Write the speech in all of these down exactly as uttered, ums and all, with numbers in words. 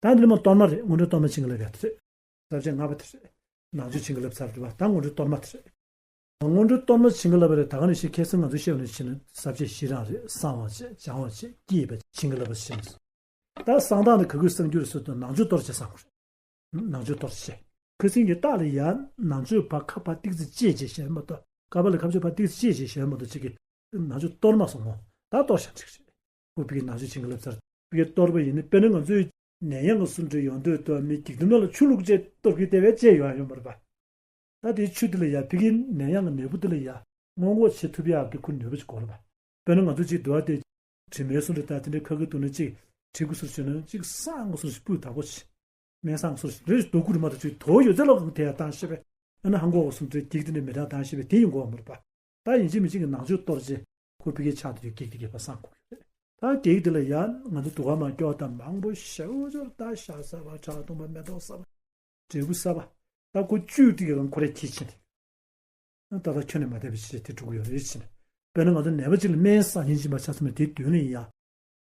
ད་འདི་ལ་མ་གཏོར་མ་རེད། སྔོན་འགྲོ་གཏོར་མ་བྱིན་གྱིས་བརླབས་ཡ་དེ་རེད། ས་བཅད་ལྔ་པ་དེ་རེད། ནང་མཆོད་བྱིན་གྱིས་བརླབས་ཚར་རེད་པ། ད་སྔོན་འགྲོ་གཏོར་མ་དེ་རེད། སྔོན་འགྲོ་གཏོར་མ་བྱིན་གྱིས་བརླབས་པ་རེད། ད་ག་ནང་བཞིན་ཁ་སང་ང་ཚོ་བཤད་པ་ནང་བཞིན་ས་བཅད་བཞི་རང་རེད། བསང་བ་བྱས། སྦྱང་བ་བྱས། བསྐྱེད་པ་བྱིན་གྱིས་བརླབས་པ་བྱིན། ད་བསང་བདག་ནི་ག་གུས་བསང་གྱུར་ཟེར་དུས་ནང་མཆོད་གཏོར་བྱས་བསང་དགོས་རེད། ནང་མཆོད་གཏོར་བྱས། ཁ་སང་གི་རྟགས་ལ་ཡ་ནང་མཆོད་ཕར་ཁ་ཕར་ཏིག་ཙི་བཅད་བྱས་བཞག་མ་གཏོགས། ཁ་པ་ལ་ཁ་མཆོད་ཕར་ཏིག་ཙི་བཅད་བྱས་བཞག་མ་གཏོགས། ཅིག་གི་ནང་མཆོད་གཏོར་མ་སོང་ངོ་། ད་གཏོར་བཞག་འགྲིག་རེད། ཁོ་ཕ་གི་ནང་མཆོད་བྱིན་གྱིས་བརླབས་ཚར། ཕ་གི་གཏོར་མ་ཡིན་ནི་དཔེར་ན་ང་ཚོའི་ནད་ཡམས་ཀྱི་བཟོ་འདྲ་ཡོང་དུས། ད་མི་འགྱིག་དུམ་ནང་ལ་ཆུ་བླུགས་བྱས་གཏོར་གྱི་དེ་བས་བྱས་ཡོང་ཡ་ཡོད་མ་རེད་པ། ད་དེའི་ཆུ་དེ་ལ་ཡ་ཕ་གིའི་ནད་ཡམས་ཀྱི་ནད་འབུ་དེ་ལ་ཡ་སྔོན་འགོག་བྱེད་ཐུབ་ཡག་གི་ཁོ་ནུས་པ་ཅིག་དགོས་རེད་པ། དཔེར་ན་ང་ཚོ་ཅིག་འདུག་པ་དེ། དྲི་མའི་བཟོ་འདྲ་དང་དེ་འདྲའི་ཁ་ཁ་འདུག་ན། ཅིག་དྲི་གུ་ཟུར་བྱས་ན་ཅིག་བསང་གི་ཟུར་ཞིག་སྤུས་དག་པོ་བྱས། སྨན་བསང་གི་ཟུར་ཞིག་རེ་ཞིག་འདུག་དགོས་རེད་མ་གཏོགས། ཅིག་དོ་ཡོད་ཚད་ལ་གང་དེ་ཡ་བཏང་ཤེས་པས། ཨ་ནི་ཧང་གོ་གི་བཟོ་འདྲའི་འགྱིག་དེ་འདྲ་མི་དྲག་བཏང་ཤེས་པས། དེ་ཡིན་དགོས་པ་མ་རེད་པ། ད་ཡིན་གཅིག་མིན་གཅིག་གི་ནང་མཆོད་གཏོར་བྱས། ཁོ་ཕ་གིའི་ཕྱག་དེ་ཡོད་འགྱིག་དེ་གས་ཕར་བསང་དགོས་ཀྱི་རེད། ད་འགྱིག་དེ་ལ་ཡ་ང་ཚོ་འདུ་ཁང་མར་སྐྱོར་དང་མང་པོ་ཞེ་པོ་ཅིག་ད་ཤ་ཟ་བ། ཁྲག་འཐུང་བ། མེ་ཏོག་ཟ་བ། འབྲས་བུ་ཟ་བ། ད་ཁོ་བཅུད་དེ་གི་རང་ཁོ་རས་འཁྱེར་ཕྱིན་ཏེ། ད་ལྟ་ཁྱོན་ནས་མ་བསྡད་པའི་ཕྱིར་དེ་འགྲོ་གི་ཡོད་རེད་ཕྱིན། དཔེར་ན་ང་ཚོ་ནད་པ་གཅིག་ལ་སྨན་བསང་སྙིང་རྗེ་མ་ཆགས་སོང་ན། དེའི་མདུན་ལ་ཡ།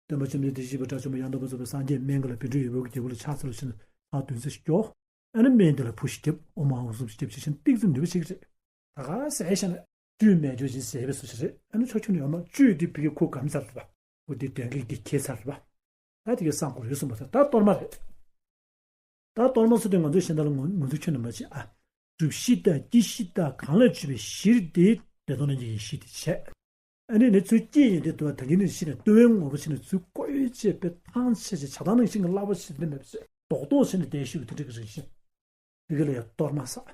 སྟོན་པ་བཅོམ་ལྡན་འདས་བཞི་པ་དགྲ་བཅོམ་པ་ཡང་དག་པར་རྫོགས་པའི་སངས་རྒྱས་སྨན་གྱི་བླ་བཻ་ཌཱུརྱ་འོད་ཀྱི་རྒྱལ་པོ་ལ་ཕྱག་འཚལ་ལོ་ཕྱིན། ཕར་མདུན་སར་སྐྱོར། ཨ་ནི་སྨན་དེ་ལ་བུ་ཞིག་བརྒྱབ། ཨོཾ་ཨཱཿཧཱུྃ་ཟེར་བརྒྱབ་བྱས་ཕྱིན། ཏོག་ཙམ་ནུས་པ་ཆེ་གི་རེད། ད་ག་ཟས་བཞག་ན་བཅུད་མེད་འགྱུར་ཞིང་ཟད་པའི་བཟོ་ཞིག་རེད། ཨ་ནི་ཆོ་ཁྱོན་ནས་ཡོད་མ། བཅུད་དེ་ཕ་གིའི་ཁོ་གམ་ཚར་རེད་པ། ཁོ་དེ་གདོན་བགེགས་ཀྱིས་འཁྱེར་ཚར་རེད་པ། ད་དེ་གའི་བསང་དགོས་རེད་གསུངས་པ་དང་། ད་གཏོར་མ་རེད། ད་གཏོར་མ་ཟེར་དུས་ང་ཚོའི་གཞན་དག་ལ་ངོ་ངོ་ཚ་ཁྱོན་ནས་མ་བྱེད་ཨ། སྒྲུབ་གཞི་དང་དཀྱིལ་གཞི་དང་གང་ལས་བྱུང་བའི་གཞིར་དེ་བདེ་སྟོང་རྣམ་འབྱེད་ཀྱི་གཞི་དེ་བྱས། ཨ་ནི་ནི་ཚུར་སྐྱེས་ཡོང་དུས། དུ་བ་ད་གིན་ནི་ཤི་ནས་ལྟོ་ཕད་ངོ་བོ་ཕྱི་ནས་ཚུར་བཀོལ་བྱས་པའི་ཐང་ཆད་ཅིག། ཇ་དང་ནང་བཞིན་གྱི་སླ་པོ་ཞིག་དེ་མེད་པ་བྱས། རྡོག་རྡོག་བྱས་ནས་བསྡད་ཤུལ་གྱི་དེ་འདྲ་གི་རང་བཞིན། དེ་ག་ལ་ཡང་གཏོར་མ་ཟེར།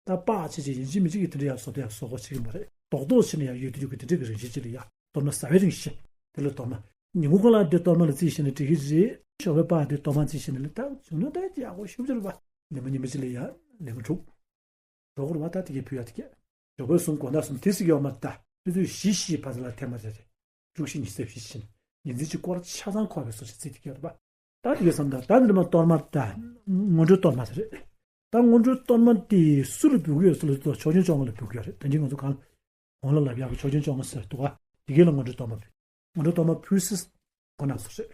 ད་པགས་ཆེ་ཆེ་ཡིན་གཅིག་མིན་གཅིག་གི་དེ་འདྲ་ཡང་བཟོ་དེ་ཡང་བཟོ་དགོས་བྱེད་ཀྱི་མ་རེད། རྡོག་རྡོག་བྱས་ནས་ཡང་ཡོད་དུ་ཡོད་ཀྱི་དེ་འདྲ་གི་རང་བཞིན་ཅིག་ལ་ཡང་གཏོར་མ་ཟ་བའི་རང་བཞིན་དེ་ལ་གཏོར་མ། ཉིན་གུང་ཁ་ལ་འདི་གཏོར་མ་ལ་རྩིས་བྱས་ནས་འགྲིག་གི་རེད། ཞོགས་པའི་པགས་འདི་གཏོར་མ་རྩིས་བྱས་ནས་ལ། ད་བྱུང་ན་ད་ཡག་པོ་ཞེ་པོ་ཅིག་རེད་པ། ཉི་མ་ཉི་མ་ཅིག་ལ་ཡང་ལེ་མ་དྲུག་འགྲོ་གི་རེད་པ། ད་དེ་གའི་ཕུལ་ཡག་དེ་གས། ཞོགས་པ་གསུམ་དགོང་དག་གསུམ་དེ་ཟེར་གྱི་ཡོད་མ་རེད། ད་ཆུ་ཚོད་བཞི་བཞི་བར་དུ་ལ་ཐེངས་མ་རེ་རེ། དྲུག་བཞི་ཉི་ཤུ་རྩ་བཞི་བྱས་ནས་ཉིན་མཚན་གཅིག་སྐོར་ཆ་ཚང་འཁོར་བའི་བཟོ་ཞིག་རྩིས་དེ་གས་རེད་པ། ད་དེ་གའི་བསམ། ད་ད་འདི་མ་གཏོར་མ། ད་སྔོན་འགྲོའི་གཏོར་མ་དེ་རེད། ད་སྔོན་འགྲོའི་གཏོར་མ་དེ་སུ་ལ་འབུལ་གྱི་ཡོད་ཟེར་ལབ་དུས། ཆོས་སྐྱོང་བཅོ་ལྔ་ལ་འབུལ་གྱི་ཡོད་རེད། ད་གིན་ང་ཚོ་གང་གོང་ལ་ལབ་ཡག་གི་ཆོས་སྐྱོང་བཅོ་ལྔ་ཟེར་འདུག་ག། དེ་གའི་ལ་སྔོན་འགྲོའི་གཏོར་མ་འབུལ། སྔོན་འགྲོའི་གཏོར་མ་ཕུལ་སྲིད། ཁོ་ན་ཚོ་རེད།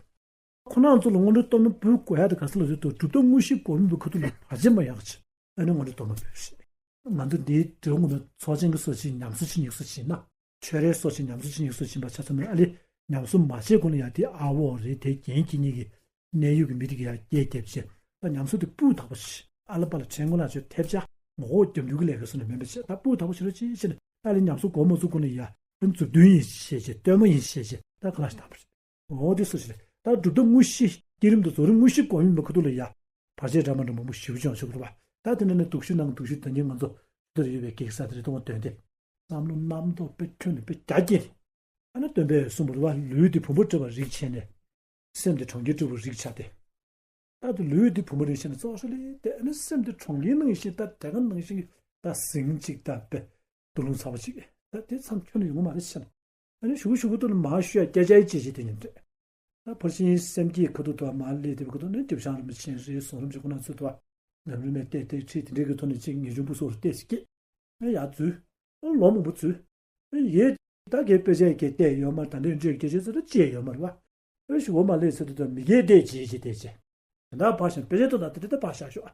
ཁོ་ན་ཚོ་ལ་སྔོན་འགྲོའི་གཏོར་མ་འབུལ་དགོས་ཡག་དེ་ག་ཟེར་ལབ་དུས། སྒྲུབ་ཐབས་དངོས་གཞི་སྒོམ་པའི་ཁ་ཐུག་ལ་བར་ཆད་མ་ཡོང་བྱས། ཨ་ནི་སྔོན་འགྲོའི་གཏོར་མ་འབུལ་ཞིག། ང་ཚོ་འདིའི་འབྲས་བུ་ངོ་མའི་ཚོགས་ཆེན་གྱི་སོ་ཆེན་ཉམས་གསོ་བྱེད་སྙིང་བསྡུས་བྱས་ན། ཆོས་རའི་སོ་ཆེན་ཉམས་གསོ་བྱེད་སྙིང་བསྡུས་བྱས་པ་ཆ་ཚང་མ་ཨ་ལེ། ཉམས་གསོ་མ་བྱས་གོང་ལ་ཡ་དེ་ཨ་བོ་རེད། དེ་རྒན་ཁྱེད་གཉིས་ཀྱི་གནད་ཡོད་ཀྱི་མི་དེ་གི་ཡ་སྐད་རྒྱབ་བྱས། ད་ཉམས་གསོ་དེ་སྤུས་དག་པོ་བྱས། ཨ་ལ་པ་ལ་དྲན་ངོ་ལ་ཆོས་ཐེབས་ཆག་ངོ་ལྐོག་རྒྱབ་འཇུག་གི་ལས་ཀ་སོ་ནས་མེད་པ་བྱས། ད་སྤུས་དག་པོ་བྱེད་རོགས་གྱིས་བྱས་ནས། ད་ལས་ཉམས་གསོ་གོ་མ་ཚུགས་གོང་ནས་ཡ་ཨ་མཛུབ་སྟོན་ཡིན་བྱས་བྱས། སྟོན་མོ་ཡིན་བྱས་བྱས། ད་ག་ལ་ཞིག་བཏང་བ་རེད། འོ་དེ་སོ་ཞིག་རེད། ད་སྒྲུབ་ཐབས་དངོས་གཞི། བསྐྱེད་རིམ་དང་རྫོགས་རིམ་དངོས་གཞི་སྒོམ་པའི་ཁ་ཐུག་ལ་ཡ་བར་ཆད་འདྲ་མི་འདྲ་མང་པོ་ཞེ་པོ་ཅིག་ཡོང་ཆོག་གི་རེད་པ། ད་དེ་ནས་ནི་སྡུག་ཤོས་ནང་གི་སྡུག་ཤོས། ད་གིན་ང་ཚོ་ཇི་ལྟར་ཡོད་པའི་གེགས་ས་དེ་རེད། དུང་བ་དོན་དེ་བསམ་བློ་རྣམ་རྟོག་དཔེ་ཁྱོན་ནས་དཔེ་རྒྱ་བསྐྱེད་དེ། ཨ་ནི་སྟོན་པས་གསུངས་པ་རེད་པ། ལུས་འདི་བུམ་པ་བཀྲུས་པའི་རིགས་བྱས་ནས། སེམས་འདི་གྲོང་ཁྱེར་བཀྲུས་པའི་རིགས་བྱ་སྟེ། ད་དེ་ལུས་འདི་བུམ་པ་རིགས་བྱས་ནས་ཙོག་ཤོས་ལས་དེ། ཨ་ནི་སེམས་འདི་གྲོང་ཁྱེར་ནང་བཞིན། ད་དེ་ག་ནང་བཞིན་གྱི་ད་ཟིང་ཅིག་ད་དཔེ་དུག་རླུང་ཚ་པོ་ཅིག། ད་དེ་མཚམས་ཁྱོན་ནས་ཡོང་མ་རེད་ཟེར་ན། ཨ་ནི་གཞུག་གུ་གཞུག་གུ་དུ་ལ་མར་ཞུ་ཡ་སྐད་ཆ་ཡི་བྱས་བྱས་དེ་ཉིད་རེད། ད་ཕར་ཕྱིན་སེམས་བསྐྱེད་ཁ་ཐུག་ཏུ་མར་སླེབས་དེ་བའི་ཁ་ཐུག་ནས་རྒྱབ་བཤམས་རིན་པོ་ཆེ་རེད། གཟུངས་རིན་པོ་ཆེ་ཁོ་ན་ཚོ་དུ་བ་ལམ་རིམ་མེད་བལྟས་བལྟས་ཁྲིད་དེ་འདྲའི་གི་ཐོག་ནས་ཅིག་ངེས་འབྱུང་སྤུ་སོགས་རུ་བལྟས་སེ་སྐྱེས། ཨེ་ཡར་འཛུལ། ཨོ་ལོ་མང་པོ་འཛུལ། ཨེ་ཡེ། ད་གའི་དཔེ་ཆ་ཡི་གེ་བལྟས་ཡོད་མ། ད་འདི་འདྲའི་སྐད་ཆ་ཚོ་ད་བཅད་ཡོད་མ་རེད་པ། ཨེ་ཞུ་འོ་མ་སླེབས་ཚེ་དུ་ད་མི་སྐད་བལྟས་བྱས་བྱས་བལྟས་བྱས། ད་ཕར་ཞིང་དཔེ་ཆ་ཐོག་ད་དེ་འདྲ་ད་ཕར་བཞག་ཤོག།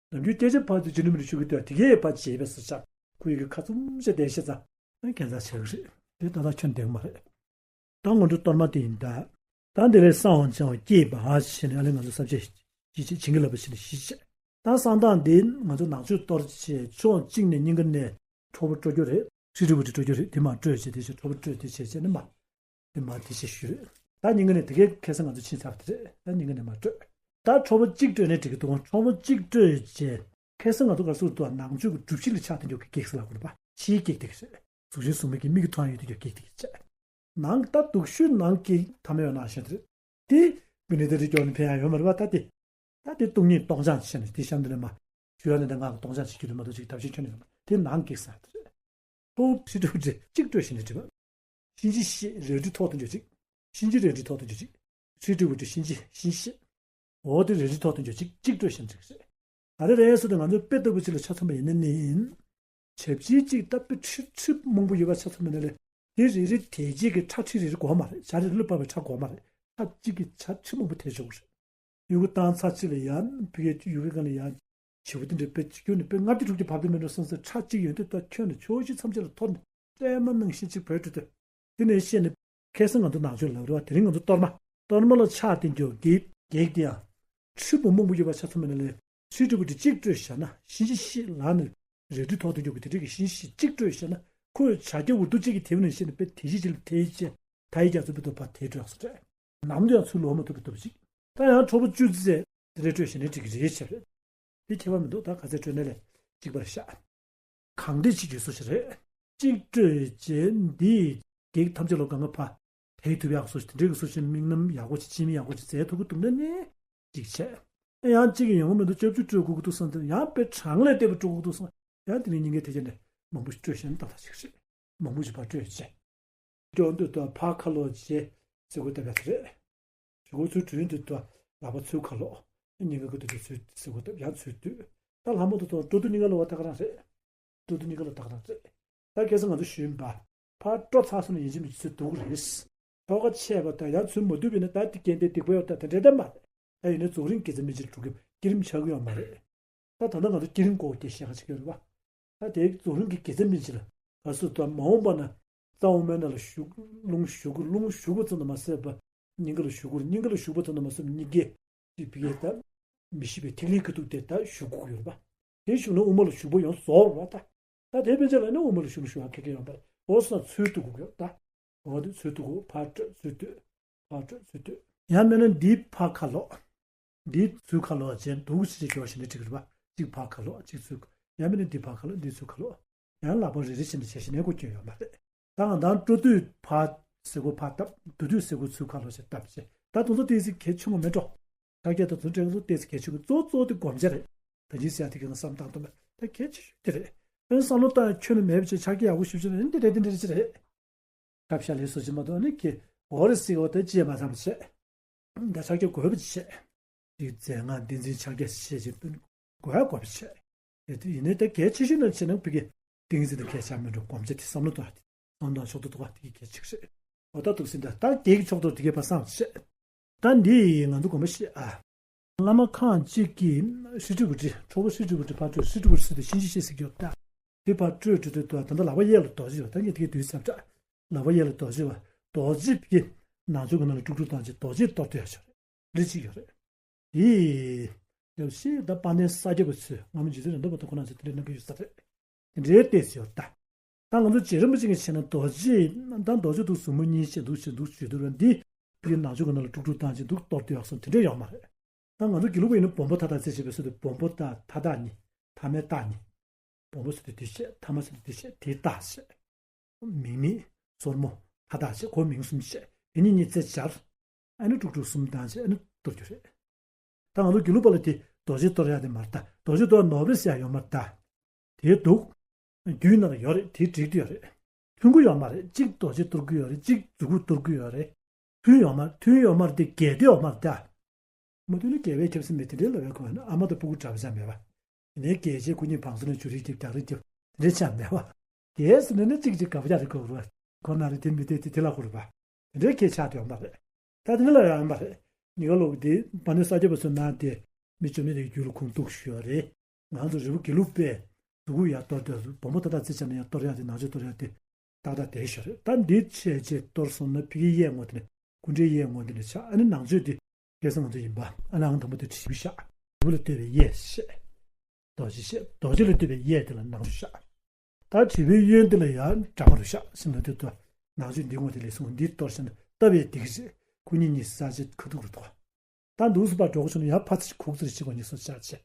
ནམ་རྒྱུན་སྐད་ཆ་ཕར་དུ་ཅི་ནུས་མི་ནུས་ཤུགས་ཀྱིས་ལྟོས། དེ་གས་ཕར་བྱས་པས་ཟེར་ཆག་ཁོ་ཡི་གེ་ཁ་ཚུམ་བྱས་བསྡད་ཤེས་ཙང་། ཨེ་ཁྱད་མཚར་ཆགས་ཀྱི་རེད། དེ་ད་ལྟ་ཁྱོན་བསྡད་ཀྱི་མ་རེད། ད་སྔོན་འགྲོ་གཏོར་མ་དེ་ཡིན་ད། ད་འདི་ལས་གསང་བ་བྱང་བ་བསྐྱེད་པ་བྱས་ནས་ཨ་ལས་ང་ཚོ་ས་བཅད་ཅི་བྱེད་བྱིན་གྱིས་བརླབས་པ་བྱས་ནས་བཞི་བྱས། ད་གསང་བདག་འདི་ང་ཚོ་ནང་མཆོད་གཏོར་བྱས། ཕྱོགས་གཅིག་ནས་སྙིང་ག་ནས་ཁྲོ་བོ་སྤྲོ་རྒྱུ་རེད། ཧྲཱིཿ་ཏྲི་བྷཱུ་ཏི་སྤྲོ་རྒྱུ་རེད། དེ་མར་སྤྲོས་བྱས། དེ་བཞིན་ཁྲོ་བོ་སྤྲོས་དེ་བྱས་བྱས་ནས་མར་དེ་མར་དེ་བྱས་ཞུས་རེད། ད་སྙིང་ག་ནས་དེ་གའི་ཁ་སང་ང་ཚོ་ཕྱིན་ཚར་བ་དེ་རེད། ད་སྙིང་ག་ནས་མར་སྤྲོས། ད་ཁྲོ་བོ་གཅིག་སྤྲོས་ནས་འགྲིག་གི་འདུག་ཁྲོ་བོ་གཅིག་སྤྲོས་བྱས། ཁ་སང་ང་ཚོ་ག་རེ་ཟེར་འདུག་ནང་མཆོད་ཀྱི་སྒྲུབ་གཞི་ལ་ཆགས་བསྡད་རྒྱུ་གི་གེགས་ལབ་དགོས་རེད་པ། ཕྱིའི་གེགས་དེ་ག་རེད། གཟུགས་ཅན་གཟུགས་མེད་ཀྱི་མིག་གིས་མཐོང་ཡ་ཡོད་དེ་གའི་གེགས་དེ་ག་རེད། ནང་ད་སྡུག་ཤོས་ནང་གི་ཐ་མའི་ཡོད་ནང་བཞིན་དེ་རེད། དེ་བི་ནི་དེ་རིགས་སྐྱོར་ནས་ཕན་ཡ་ཡོད་མ་རེད་པ། ད་དེ་ད་དེ་སྟོང་ཉིད་སྟོང་སྦྱང་བྱས་ནས་དེ་གཤམ་དེ་ནས་མ་ཞུ་ཡ་ནས་ད་ང་གི་སྟོང་སྦྱང་བྱེད་རྒྱུ་རེད་མ་གཏོགས་ཅིག་ཐབས་ཤེས་ཁྱོན་ནས་ཡོད་མ་རེད། དེ་ནང་གི་ས་དེ་རེད། ཁྲོ་བོ་ཧྲཱིཿ་ཏྲི་བྷཱུ་ཏི་གཅིག་སྤྲོས་བྱས་ནས་འགྲིག་པ། གཤིན་རྗེ་གཤེད་རལ་གྲི་ཐོག་ཏུ་འཇོག་གཅིག། གཤིན་རྗེ་རལ་གྲི་ཐོག་ཏུ་འཇོག་གཅིག། ཧྲཱིཿ་ཏྲི་བྷཱུ་ཏི་གཤིན་རྗེ་གཤིན་གཤེད། འོ་དེ་རལ་གྲི་ཐོག་ཏུ་འཇོག་གཅིག། གཅིག་སྤྲོས་བྱས་ནས་འགྲིག་ཟེར། ད་རེ་རེ་སུ་དེ་ང་ཚོ་དཔེ་ལྟ་བུ་ཅིག་ལ་ཆ་མཚོན་པ་ཡིན་ན་ནི། ཞབས་ཕྱི་གཅིག་ད་དཔེ་ཁྲི་ཁྲི་མང་པོ་ཡོད་པ་ཆ་མཚོན་པ་ཡིན་ན་ལས། དེ་རེ་རེ་དེ་རྗེས་ཀྱི་ཁྲ་ཁྲི་རེ་རེ་དགོས་མ་རེད། ཞག་རེ་རེ་ལ་ཕར་བའི་ཁྲ་དགོས་མ་རེད། ཁྲ་གཅིག་གིས་ཞག་ཁྲི་མང་པོ་དེ་འཇོག་གི་རེད། ཡུ་གུ་བཏང་ཚར་ཅིག་ལ་ཡང་ཕ་གིའི་ཡུ་གུའི་སྒང་ལ་ཡང་བྱིའུ་དེ་འདྲ་དཔེ་ཁྱོན་ནས་དཔེ་ལྔ་བརྒྱ་དྲུག་བརྒྱ་བབས་དེ་མིན་འགྲོ་སོང་ཙང་ཁྲག་གཅིག་ཡོད་དུས་ད་ཁྱོན་ནས་ཕྱོགས་བཞི་མཚམས་བརྒྱད་ལ་འཐོར་ནས་ཀྲེ་མ་ནང་བཞིན་གཅིག་བུད་འགྲོ་དུས། དེ་ནས་བཤད་ནས་ཁ་སང་ང་ཚོ་ནང་ཆོས་ལབ་རེད་བ། དེ་རིང་ང་ཚོ་གཏོར་མ། གཏོར་མ་ལ་ཕྱག་དེ་འཇོག་བགེགས། བགེགས་དེ་ཡང་ཁྲི་བུ་མང་པོ་ཡོད་པ་ཆ་ཚང་མ་ནས་ལས་ཁྲི་ཁྲི་བུ་དེ་གཅིག་སྤྲོད་བཞག་ན་གཤིན་རྗེ་གཤེད་ལག་ནས་རལ་གྲི་ཐོགས་དེ་འཇོག་གི་དེ་འདྲ་གི་གཤིན་རྗེ་གཤེད་གཅིག་སྤྲོད་བཞག་ན་ཁོས་བྱ་རྒྱལ་པོ་འུ་དུ་གཅིག་གི་དེ་བ་ནས་བཤད་ནས་དཔེ་དེ་གཞི་གཅིག་ལ་དེ་བྱས་ད་ཡི་རྒྱ་མཚོ་པའི་ཐོག་ཕར་དེ་བྲོས་སོ་རེད། ནམ་དུ་ཡང་ཚུར་ལོག་མ་ཐུབ་པའི་སྟོབས་ཤིག་ད་ཡང་ཁྲོ་བོ་བཅུ་ཙམ་དེ་འདྲ་སྤྲོད་བཞག་ན་འགྲིག་གི་རེད་བྱས་རེད། དེ་ཁྱད་པར་མི་འདུག་ད་ག་ཚད་སྤྲོད་ན་ལས་གཅིག་པར་བཞག་གང་འདྲས་ཅིག་ཡོད་སོ་ཞིག་རེད། གཅིག་སྤྲོད་བྱས་འདིས་བགེགས་ཐམས་ཅད་ལ་གང་ག་ཕ་དེའི་ཐུབ་ཡག་སོ་ཞིག་དེ་འདྲའི་གི་སོ་ཞིག་དམིགས་རྣམ་ཡག་པོ་ཅིག་ཅི་མི་ཡག་པོ་ཅིག་མཛད་ཐུབ་ཀྱི་འདུག་ན་ནི་གཅིག་བྱས། ཡང་གཅིག་གི་ཡོང་གི་མི་འདུག་བཅུ་བཅུ་སྤྲོད་དགོས་ཀྱི་འདུག་བསམ་དུས་ཡང་དཔེ་གྲངས་ལས་འདས་པ་སྤྲོད་དགོས་ཀྱི་འདུག་བསམ་ཡང་དེ་ནས་སྙིང་གའི་ཐེག་ཆེན་ནས་མང་པོ་ཞིག་སྤྲོད་བཞག་ན་ཏག་ཏག་ཅིག་རེད། མང་པོ་ཞིག་ཕར་སྤྲོད་བྱས། སྐྱོང་དུས་ད་ཕར་ཁ་ལོག་བྱས་ཟེར་དགོས་ད་བས་རེད། གཞུག་གུ་ཚུར་དྲུད་དུས་ད་ལག་པ་ཚུར་ཁ་ལོག་སྙིང་ག་གི་དུས་ཚུར་ཟེར་དགོས་ད་ཡང་ཚུར་དུས། ད་ལྷ་མོ་དུ་ཐོག་སྤྲོ་བསྡུ་སྙིང་ག་ལོག་པ་ད་ག་རང་རེད། སྤྲོ་བསྡུ་སྙིང་ག་ལོག་ད་ག་རང་རེད། ད་ཁ་སང་ང་ཚོ་ཞུས་པ། ཕར་སྤྲོ་ཚར་སོང་ན་ཡིན་གཅིག་མིན་གཅིག་ཚུར་འདུག་རེད། ཆོ་ག་ཆད་པ་དང་ཡང་ཚུར་མ་འདུས་པས་ན་ད་དེ་རྐྱེན་དེ་སྡིག་པ་ཡོད་ད་དེ་འདྲ་ད་མ་རེད། ད་ཡིན་ན་རྫོགས་རིམ་དགེ་རྩ་སྨིན་བྱེད་འགྲོ་གི་བསྐྱེད་རིམ་ཆགས་ཀྱི་ཡོད་མ་རེད། ད་ད་ལྟ་ང་ཚོ་བསྐྱེད་རིམ་སྐོར་གྱི་བཤད་ཁ་ཅིག་ཡོད་རེད་བ། ད་དེའི་རྫོགས་རིམ་གྱི་དགེ་རྩ་སྨིན་བྱེད་ལ་ག་སུ་ད་མ་འོངས་པ་ན་རྩ་དབུ་མའི་ནང་ལ་ཞུགས། རླུང་ཞུགས་ཀྱི། རླུང་ཞུགས་པ་ཙམ་དུ་མ་ཟད་པ་སྙིང་ག་ལ་ཞུགས་ཀྱི། སྙིང་ག་ལ་ཞུགས་པ་ཙམ་དུ་མ་ཟད་པ་སྙིང་གའི་དེ་བི་གའི་ད་མི་ཤེས་པའི་ཐིག་ལེ་ཁ་ཐུག་དེ་ད་ཞུགས་དགོས་ཀྱི་ཡོད་རེད་པ། དེ་ཞུགས་ན་དབུ་མ་ལ་ཞུགས་པ་ཡང་རྫོགས་རེད་པ་ད། ད་དེ་ཕན་ཆད་ལ་ནི་དབུ་མ་ལ་ཞུགས་ན་ཞུགས་པ་ཁེ་ཁེ་ཡོང་པ་རེད། འོ་སོང་ཚུར་འདུག་དགོས་ཀྱི་ཡོད་ད། འོ་དེ་ཚུར་འདུག་དགོས། ཕར་སྤྲོད་ཚུར་འདུག་ཕར་སྤྲོད་ཚུར་འདུག་ཡང་མིན་ན་འདི་ཕར་ཁ་ལོག་འདི་ཚུར་ཁ་ལོག་བྱས་འདུག་ཅེས་སྐྱོར་བ་ཞིག་ནི་འགྲིག་རེད་པ། གཅིག་ཕར་ཁ་ལོག་གཅིག་ཚུར། ཡང་མིན་ན་འདི་ཕར་ཁ་ལོག་འདི་ཚུར་ཁ་ལོག་ཡང་ལག་པ་རེ་རེ་བྱས་ནས་བྱས་ཤིང་ནས་སྒོ་སྐྱོན་ཡོད་མ་རེད། ད་ང་དང་སྤྲོ་དུས་ཕར་ཟེར་དགོས་ཕར་བཏབ། འདུ་དུས་ཟེར་དགོས་ཚུར་ཁ་ལོག་བྱས་བཏབ་བྱས། ད་དུང་ཚོ་ཏོག་ཙམ་གལ་ཆེན་པོ་མེད་འགྲོ། ཕྱག་རྒྱ་དང་དུ་དུ་འདྲེན་ཚོ་ཏོག་ཙམ་གལ་ཆེན་པོ་གཙོ་གཙོ་དེ་སྒོམ་བྱ་རེད། ད་ཅི་ཟེར་ཡ་དེ་ག་ན་བསམ་བཏང་ཐུབ་མེད་ད་གལ་ཆེ་ཤོས་དེ་རེད། ཨེ་བསམ་བློ་བཏང་ཡ་ཁྱོན་ནས་མེད་པ་བྱས་ཕྱག་རྒྱ་ཡག་པོ་ཞུ་བྱ་རེད། འདི་རེད་འདི་འདྲ་རེད་ཅི་རེད། སྐབས་ཤ་ལས་སོ་ཅི་མ་གཏོགས་ནི་ཁྱེད་འོ་རེ་སི་འོ་ད་ཅི་ཡ་མ་བསམ་བྱས། ད་ཕྱག་རྒྱ་དགོས་པ་ཅི་བྱས། དེ་རྫས་སྔགས་བདེན་འཛིན་ཕྱག་རྒྱ་བཤད་ཅིང་བསྟུན་དགོས་ཡ་དགོས་པ་བྱས། དེ་དེ་ཡིན་ནའི་ད་གལ་ཆེ་ཤོས་ན་བྱས་ན་བི་གེ་ཏིང་འཛིན་དང་གལ་ཆེ་མི་འགྲོ་སྒོམ་བྱ་དེ་བསམ་བློ་གཏོང་ཡ་དེ་བསམ་བློ་ཕྱོགས་བསྡུ་གཏོང་བ་དེ་གལ་ཆེ་ཤོས་རེད། འོ་ད་ཐུགས་སེམས་ད་ད་རྒྱལ་གྱི་ཕྱོགས་བསྡུ་དེ་གས་པ་བསམ་བྱས། ད་འདི་ང་ཚོ་དགོངས་པ་བཞེས་ཨ། བླ་མ་ཁག་ཅིག་གིས་ཧྲི་ཀྲི་བུ་ཏྲི་ཁྲོ་བོ་ཧྲི་ཀྲི་བུ་ཏྲི་ཕར་སྤྲོད། ཧྲི་ཀྲི་བུ་ཏྲི་ཟེར་དུས་གཤིན་རྗེ་གཤེད་ཟེར་གྱི་ཡོད་ད། དེ་ཕར་སྤྲོད་སྤྲོད་དུས་ད་ད་ལྟ་ལག་པ་གཡས་ལ་རྡོ་རྗེ་ཡོད་ད་ངས་དེ་གའི་དུས་ཙམ་ད་ལག་པ་གཡས་ལ་རྡོ་རྗེ་ཡོད། རྡོ་རྗེ་གི་ནང་ཆོས་ཀྱི་ནང་ལ་དཀྲུག་དཀྲུག་བཏང་བྱས་རྡོ་རྗེ་གཏོར་དུ་ཡ་ཆོག་རེད། འདི་གཅིག་ཡོད་རེད། དེ་ཡབ་ཤེས་ད་དཔལ་ལྡན་ས་སྐྱ་པ་ཚོས་སྔ་མོ་རྗེ་བཙུན་རེད་འདུག་པ་ད་ཁོ་རང་ཚོས་དེ་འདྲའི་གནང་གི་ཡོད་ས་རེད། དེ་འདྲའི་ལྟས་སུ་ཡོད་ད། ད་ང་ཚོ་རྗེ་རིན་པོ་ཆེ་གིས་བྱས་ན་རྡོ་རྗེ་ད་རྡོ་རྗེ་འདུག་ཟུར་མོ་གཉིས་བྱས་འདུག་བྱས་འདུག་བྱས་འདུག་ར་འདི་དེ་ནང་ཆོས་ཀྱི་ནང་ལ་དཀྲུག་དཀྲུག་བཏང་བྱས་འདུག་གཏོར་དུ་ཡག་སོང་དེ་འདྲ་ཡོད་མ་རེད། ད་ང་ཚོ་དགེ་ལུགས་པ་ཡིན་ན་སྦོམ་པོ་མཐའ་དག་རྩད་བྱེད་པའི་ཚུལ་དུ་སྦོམ་པོ་དང་མཐའ་དག་གཉིས། ཐ་མའི་རྟགས་གཉིས། སྦོམ་པོ་ཟེར་དུས་དེ་བཤད། ཐ་མ་ཟེར་དུས་དེ་བཤད་དེའི་རྟགས་བཤད། མིང་མེད་སོར་མོ་མཐའ་དག་བཤད། ཁོ་མིང་གསུམ་བཤད། དེ་གཉིས་གཉིས་རྩད་སྦྱར། ཨ་ནི་དཀྲུག་དཀྲུག་གསུམ་བཏང་བྱས་ཨ་ནི་གཏོར་རྒྱུ་རེད། ད་ང་ཚོ་དགེ་ལུགས་པ་ལ་དེ་རྡོ་རྗེ་གཏོར་ཡག་དེ་མ་རེད་ད། རྡོ་རྗེ་གཏོར་ནོར་བུ་ཟེར་ཡག་ཡོད་མ་རེད་ད། དེ་འདུག་རྒྱུད་ནང་ལ་ཡོད་རེད། དེ་བསྒྲིགས་ཏེ་ཡོད་རེད། མཐུན་གྱི་ཡོད་མ་རེད། གཅིག་རྡོ་རྗེ་གཏོར་གྱི་ཡོད་རེད། གཅིག་མཛུ་གུ་གཏོར་གྱི་ཡོད་རེད། མཐུན་ཡོད་མ་མཐུན་ཡོད་མ་རེད་དེ་འགལ་ཏེ་ཡོད་མ་རེད་ད། མ་མཐུན་ན་འགལ་བས་ཁྱབ་ས་མེད་དེ་འདྲའི་ལབ་ཡག་གོ་ཨ་མ་དང་སྤུ་གུ་འདྲ་བ་ཆགས་མེད་པ། དེ་ནས་འགལ་བྱས་ཁོ་གཉིས་བང་སོ་ནས་ཆུ་རིལ་རྒྱབ་རྒྱག་རིལ་རྒྱབ་དེ་འདྲའི་ཆགས་མེད་པ། འགལ་ཟེར་ནས་ནི་གཅིག་གཅིག་དགའ་པོ་ཡག་རེད་གོ་ར། ཁོ་ན་རེ་དེ་མི་དེ་དེ་དེ་ལ་གོ་རེད་པ། དེ་འདྲའི་སྐད་ཆགས་དེ་ཡོད་མ་རེད། ད་དེ་འདྲ་ལ་ཡོད་མ་རེད། ཉི་ག་ལོག་དེ་དཔལ་ལྡན་ས་སྐྱ་པ་ཚོ་ནང་དེ་མི་བཅོ་མི་དེ་རྒྱུད་ལ་ཁུངས་གཏུགས་ཞུ་བ་རེད། ང་ཚོ་རི་བོ་དགེ་ལུགས་པས་མཛུ་གུ་ཡར་གཏོར་དུས་སུ་སྦོམ་པོ་ཏག་ཏག་རྩི་བྱས་ན་ཡང་གཏོར་ཡག་དེ་ནང་ཆོས་གཏོར་ཡག་དེ་ཏག་ཏག་བསྡད་ཤག་རེད། ད་འདི་བྱས་རྗེས་གཏོར་སོང་ན་ཕ་གིའི་གཡས་ངོས་དེ་ནས་སྐུ་འདྲའི་གཡས་ངོས་དེ་ནས་ཆགས། ཨ་ནི་ནང་ཆོས་དེ་སྐལ་བཟང་ང་ཚོ་ཡིན་པ་ཨ་ནི་ཨང་དང་པོ་དེ་དྲིལ་བུ་བཞག་དྲིལ་བུ་ལ་ལྟོས་པའི་གཡས་བཤད། རྡོ་རྗེ་བཤད། རྡོ་རྗེ་ལ་ལྟོས་པའི་གཡས་དེ་ལ་ནང་ཆོས་བཞག་ད་དྲིལ་བུའི་གཡོན་དེ་ལ་ཡང་དྲ་མ་རུ་བཞག་ཟིན་ལ་ལྟོས་དུ་ནང་ཆོས་འདི་ངོས་དེ་ལས་སོང་འདི་གཏོར་ཤིང་ལྟ་བའི་སྡིག་རྗེས་ཁོ་གཉིས་གཉིས་ས་བཅད་ཁ་ཐུག་རུ་ཐོགས། ད་འདུག་སུ་ཕར་འགྲོ་གི་བྱུང་ན་ཡང་ཕར་ཚུར་ཁུག་ཙམ་ཞིག་གོ་ཉི་སོ་ཆགས་ཆེ།